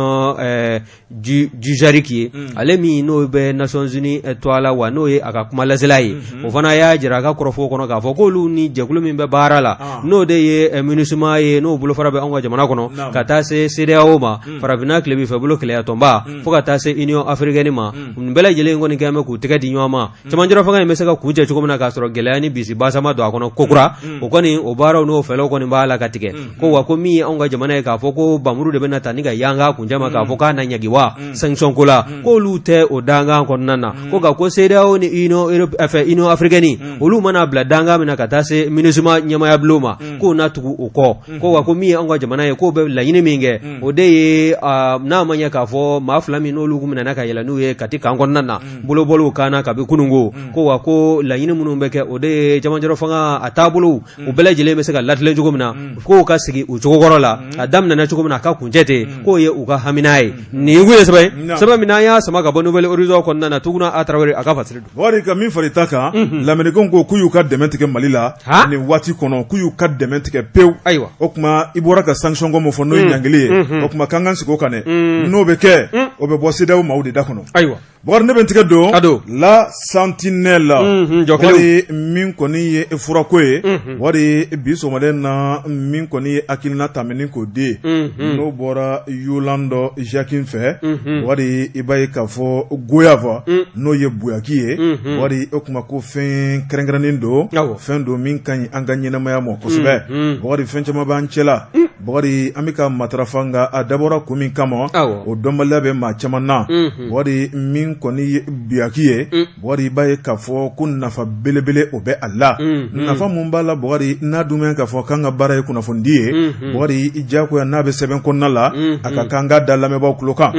Dujarric ye, ale min n'o bɛ Nations Unies tɔgɔ la, wa n'o ye a ka kumalasela ye, o fana y'a jira a ka kɔrɔfɔ kɔnɔ k'a fɔ k'olu ni jɛkulu min bɛ baara la, n'o de ye MINUSMA ye, n'o bolofara bɛ anw ka jamana kɔnɔ, ka taa se CEDEAO ma, farafinna tilebin fɛ bolo kelenya tɔnba, fo ka taa se Union africaine ma, nin bɛɛ lajɛlen kɔni kɛlen bɛ k'u tɛgɛ di ɲɔgɔn ma, cɛmancɛrɔ fanga in bɛ se ka kuncɛ cogo min na k'a sɔrɔ gɛlɛya ni bisibasa ma don a kɔnɔ kokura. O kɔni o baaraw n'o fɛɛrɛw kɔni b'a la ka tigɛ. Ko wa ko min ye anw ka jamana ye, k'a fɔ ko npanmuru de bɛna ta ni ka yan dankan kuncɛ ma k'a fɔ k'a na ɲangi wa sanction ko la k'olu tɛ o dankan kɔnɔna na ko nka ko CEDEAO ni Union africaine olu mana bila dankan min na ka taa se MINUSMA ɲɛmaaya bulon ma k'o na tugu o kɔ ko wa ko min ye an ka jamana ye k'o bɛ laɲini min kɛ o de ye n'a ma ɲɛ k'a fɔ maa fila min n'olu minɛna ka yɛlɛ n'u ye Kati camp kɔnɔna na bolobɔliw kan na kabi kununko ko wa ko laɲini minnu bɛ kɛ o de ye cɛmancɛ fanga a taabolo u bɛɛ lajɛlen bɛ se ka latilen cogo min na k'o ka sigi u cogokɔrɔ la a daminɛna cogo min na a ka kuncɛ ten k'o ye u ka hamina ye nin kun ye sɛbɛn sɛbɛn min n'an y'a sama ka bɔ Nouvel Horizon kɔnɔna na Tuguna A Tarawele a ka fasiri don. Bukari ka min fara i ta kan Lamerikɛnw ko k'u y'u ka dɛmɛ tigɛ Mali la nin waati kɔnɔ k'u y'u ka dɛmɛ tigɛ pewu ayiwa o tuma i bɔra ka sanction ko min fɔ n'o ye ɲangili ye o tuma k'an k'an sigi o kan dɛ n'o bɛ kɛ o bɛ bɔ CEDEAO maaw de da kɔnɔ ayiwa Bukari ne bɛ n tigɛ don a don La Sentinelle la jɔ kelen min kɔni ye furako ye wari bi sɔgɔmada na min kɔni ye hakilina tamani k'o di n'o bɔra Yolande Jacquin fɛ wari i b'a ye k'a fɔ goyave n'o ye buyaki ye wari o tuma ko fɛn kɛrɛnkɛrɛnnen don fɛn don min ka ɲi an ka ɲɛnamaya ma kosɛbɛ Bukari fɛn caman b'an cɛla Bukari an bɛ ka matarafa nka a dabɔra kun min kama o dɔnbaliya bɛ maa caman na Bukari min kɔni ye buyaki ye Bukari i b'a ye k'a fɔ ko nafa belebele o bɛ a la nafa mun b'a la Bukari n'a dun bɛ k'a fɔ k'an ka baara ye kunnafonidi ye Bukari i diyagoya n'a bɛ sɛbɛn kɔnɔna la a ka kan ka da lamɛnbaaw tulo kan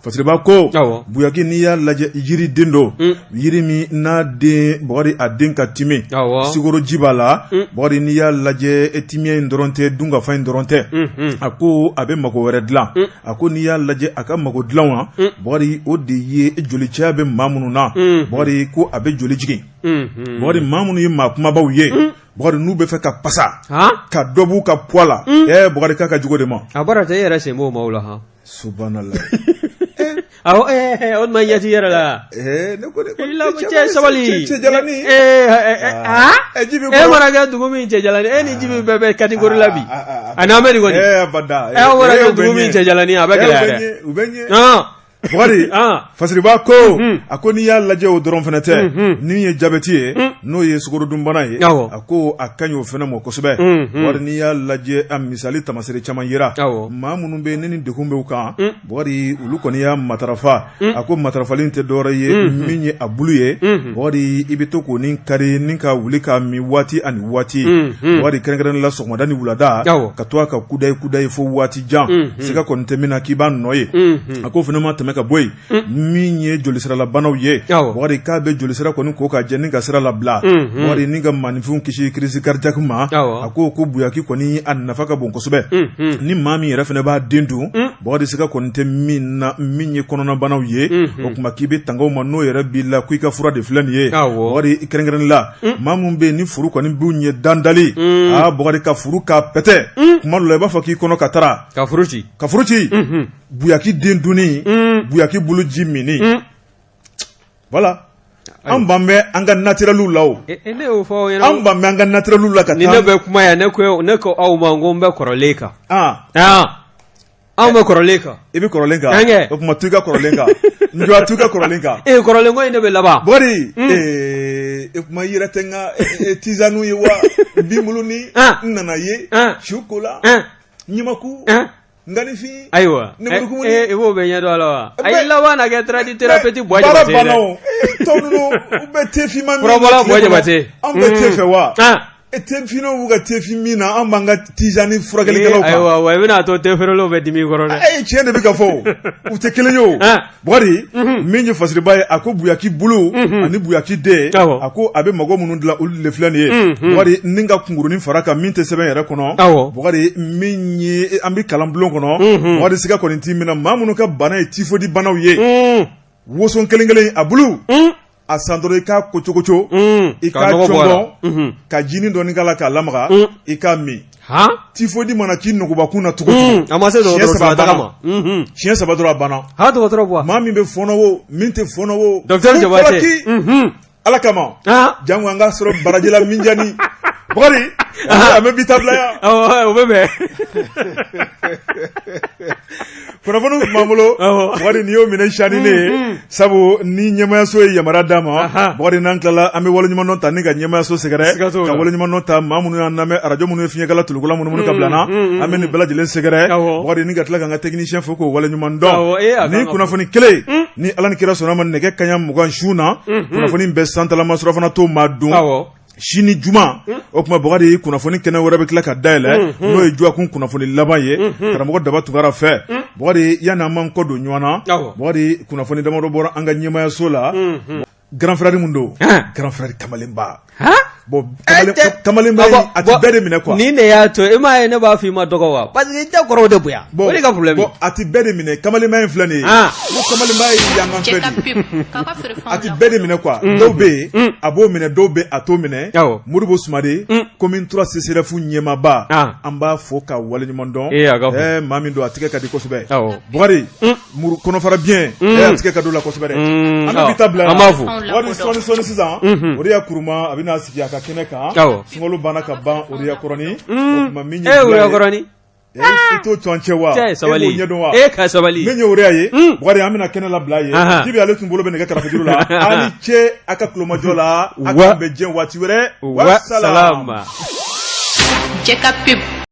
Fasiriba ko buyaki n'i y'a lajɛ yiri den don yiri min n'a den Bukari a den ka timi sukoroji b'a la Bukari n'i y'a lajɛ timiya in dɔrɔn tɛ dunkafa in dɔrɔn tɛ a ko a bɛ mako wɛrɛ dilan a ko n'i y'a lajɛ a ka mako dilan wa Bukari o de ye joli caya bɛ maa minnu na Bukari ko a bɛ joli jigin Bukari maa minnu ye maa kumabaw ye Bukari n'u bɛ fɛ ka pasa ka dɔ b'u ka poids la Bukari k'a ka jugu de ma a bɔra tɛ e yɛrɛ sen b'o maaw la hɔn Subhanallah awɔ o tuma ɲɛ t'i yɛrɛ la ne ko cɛ sabali cɛ jalani e mana kɛ dugu min cɛ jalani e ni Jibi bɛɛ bɛ catégorie la bi ani Amedi kɔni abada e mana kɛ dugu min cɛ jalani a bɛ gɛlɛya dɛ u bɛ ɲɛ Bukari Fasiriba ko a ko n'i y'a lajɛ o dɔrɔn fana tɛ min ye jabɛti ye n'o ye sukarodunbana ye a ko a ka ɲi o fana ma kosɛbɛ Bukari n'i y'a lajɛ a misali tamasere caman yira maa minnu bɛ ni degun b'u kan Bukari olu kɔni y'a matarafa a ko matarafali tɛ dɔwɛrɛ ye min ye a bulu ye Bukari i bɛ to k'o ni kari ni ka wuli k'a min waati ani waati Bukari kɛrɛnkɛrɛn la sɔgɔmada ni wulada ka to a ka kudayi kudayi fo waati jan siga kɔni tɛ min na k'i b'a nɔ ye a ko fana ma tɛmɛ ka bɔ yen min ye jolisiralabanaw ye Bukari k'a bɛ jolisira kɔni ko ka jɛ ni ka sira labila Bukari ni ka maaninfinw kisi crise cardiaque ma a ko ko buyaki kɔni a nafa ka bon kosɛbɛ ni maa min yɛrɛ fana b'a den dun Bukari siga kɔni tɛ min na min ye kɔnɔnabanaw ye o tuma k'i bɛ tanga o ma n'o yɛrɛ b'i la ko i ka fura de filɛ nin ye Bukari kɛrɛnkɛrɛn la maa min bɛ yen ni furu kɔni b'u ɲɛ dandali aa Bukari ka furu ka pɛtɛ kuma dɔ la i b'a fɔ k'i kɔnɔ ka taara ka furu ci ka furu ci buyaki den dunni buyaki bulu ji minni voilà an ban bɛ an ka naturel la o ne y'o fɔ aw ɲɛna an ban bɛ an ka naturel la ka taa ni ne bɛ kuma yan ne ko aw ma ko n bɛ kɔrɔlen kan anw bɛ kɔrɔlen kan i bɛ kɔrɔlen kan o tuma to i ka kɔrɔlen kan n jɔ to i ka kɔrɔlen kan ee kɔrɔlen ko in de bɛ laban Bukari e kuma i yɛrɛ tɛ n ka tisane ye wa binbuluni n nana ye su kola ɲamaku nkanifin ayiwa i b'o bɛɛ ɲɛdɔn a la wa a ye laban na kɛ tradithérapeute Buwa Jabate ye dɛ tɔ ninnu u bɛ te finman min furabɔla Buwa Jabate anw bɛ te fɛ wa e te finw b'u ka te fin min na an b'an ka tisane furakɛlikɛlaw kan ayiwa wa i bɛna to te feerelaw bɛ dimi i kɔrɔ dɛ ee tiɲɛ de bɛ ka fɔ u tɛ kelen ye o Bukari min ye fasiriba ye a ko buyaki bulu ani buyaki den a ko a bɛ mago minnu dilan olu de filɛ nin ye Bukari ni ka kunkurunin fara kan min tɛ sɛbɛn yɛrɛ kɔnɔ Bukari min ye an bɛ kalan bulon kɔnɔ Bukari siga kɔni tɛ min na maa minnu ka bana ye tifodi banaw ye woson kelen kelen a bulu a san dɔrɔn i k'a kocogoco i k'a cɔngɔ ka jinin dɔɔni k'a la k'a lamaga i k'a min tifodi mana k'i nɔgɔbakun na cogo a ma se dɔgɔtɔrɔso ma siɲɛ saba dɔrɔn a banna ha dɔgɔtɔrɔ Buwa maa min bɛ fɔɔnɔ o min tɛ fɔɔnɔ o docteur Jabate Ala kama jango an ka sɔrɔ barajɛla minjani Bukari an bɛ bi ta bila yan. Awɔ, o bɛ bɛn. Kunnafoni tun b'an bolo. Awɔ. Bukari nin y'o minɛ sani ne ye. Sabu ni ɲɛmayaso ye yamaruya d'an ma. Bukari n'an tilala an bɛ waleɲumandɔn ta ni ka ɲɛmayaso sɛgɛrɛ. Siga t'o la. Ka waleɲumandɔn ta maa minnu y'an lamɛn arajo minnu ye fiɲɛkala tulukula munumunu ka bila an na. An bɛ nin bɛɛ lajɛlen sɛgɛrɛ. Bukari ni ka tila k'an ka technicien fo k'o waleɲumandɔn. Awɔ, ee, a kan Ni ka kunnafoni kelen ni Ala ni kira sɔnna ma nɛgɛ kanɲɛ 20 su na. Kunnafoni bɛ santalama surafana to maa dun. Sini juma o tuma Bukari kunnafoni kɛnɛ wɛrɛ bɛ tila ka dayɛlɛ n'o ye dɔgɔkun kunnafoni laban ye karamɔgɔ Daba Tunkara fɛ. Bukari yanni an b'an kɔ don ɲɔgɔn na, Bukari kunnafoni damadɔ bɔra an ka ɲɛmayaso la. Grand frère min don, grand frère kamalenba, bon kamalenba a tɛ bɛɛ de minɛ quoi. Nin de y'a to e m'a ye ne b'a fɔ i ma dɔgɔ wa, parce que i tɛ kɔrɔw de bonya, o de ka problème. Bon, a tɛ bɛɛ de minɛ. Kamalenba in filɛ nin ye, ko kamalenba ye yankan fɛn de ye, a tɛ bɛɛ de minɛ quoi. Dɔw bɛ yen a b'o minɛ, dɔw bɛ a t'o minɛ. Modibo Sumade, commune 3 CSRéf ɲɛmaaba, an b'a fo ka waleɲuman dɔn. Ɛɛ, maa min don, a tigɛ ka di kosɛbɛ. Bukari muru kɔnɔfara bien, a tigɛ ka d'o la kosɛbɛ dɛ. An bɛ bi ta bila. An b'a fo. Bukari, sɔɔni sɔɔni sisan, Odiya Kuruma a bɛna sigi a ka kɛnɛ kan. Sunkalo banna ka ban, Odiya kɔrɔni, o tuma min ye e Odiya kɔrɔni. I t'o to an cɛ wa? Cɛ, sabali. E b'o ɲɛdɔn wa? E ka sabali. Min ye Odiya ye, Bukari, an bɛna kɛnɛ labila ye. Jibi ale tun bolo bɛ nɛgɛ karafejuru la. Aw ni ce a ka tulomajɔ la. A k'an bɛn diɲɛ waati wɛrɛ. Wa salam. Cɛ ka pub.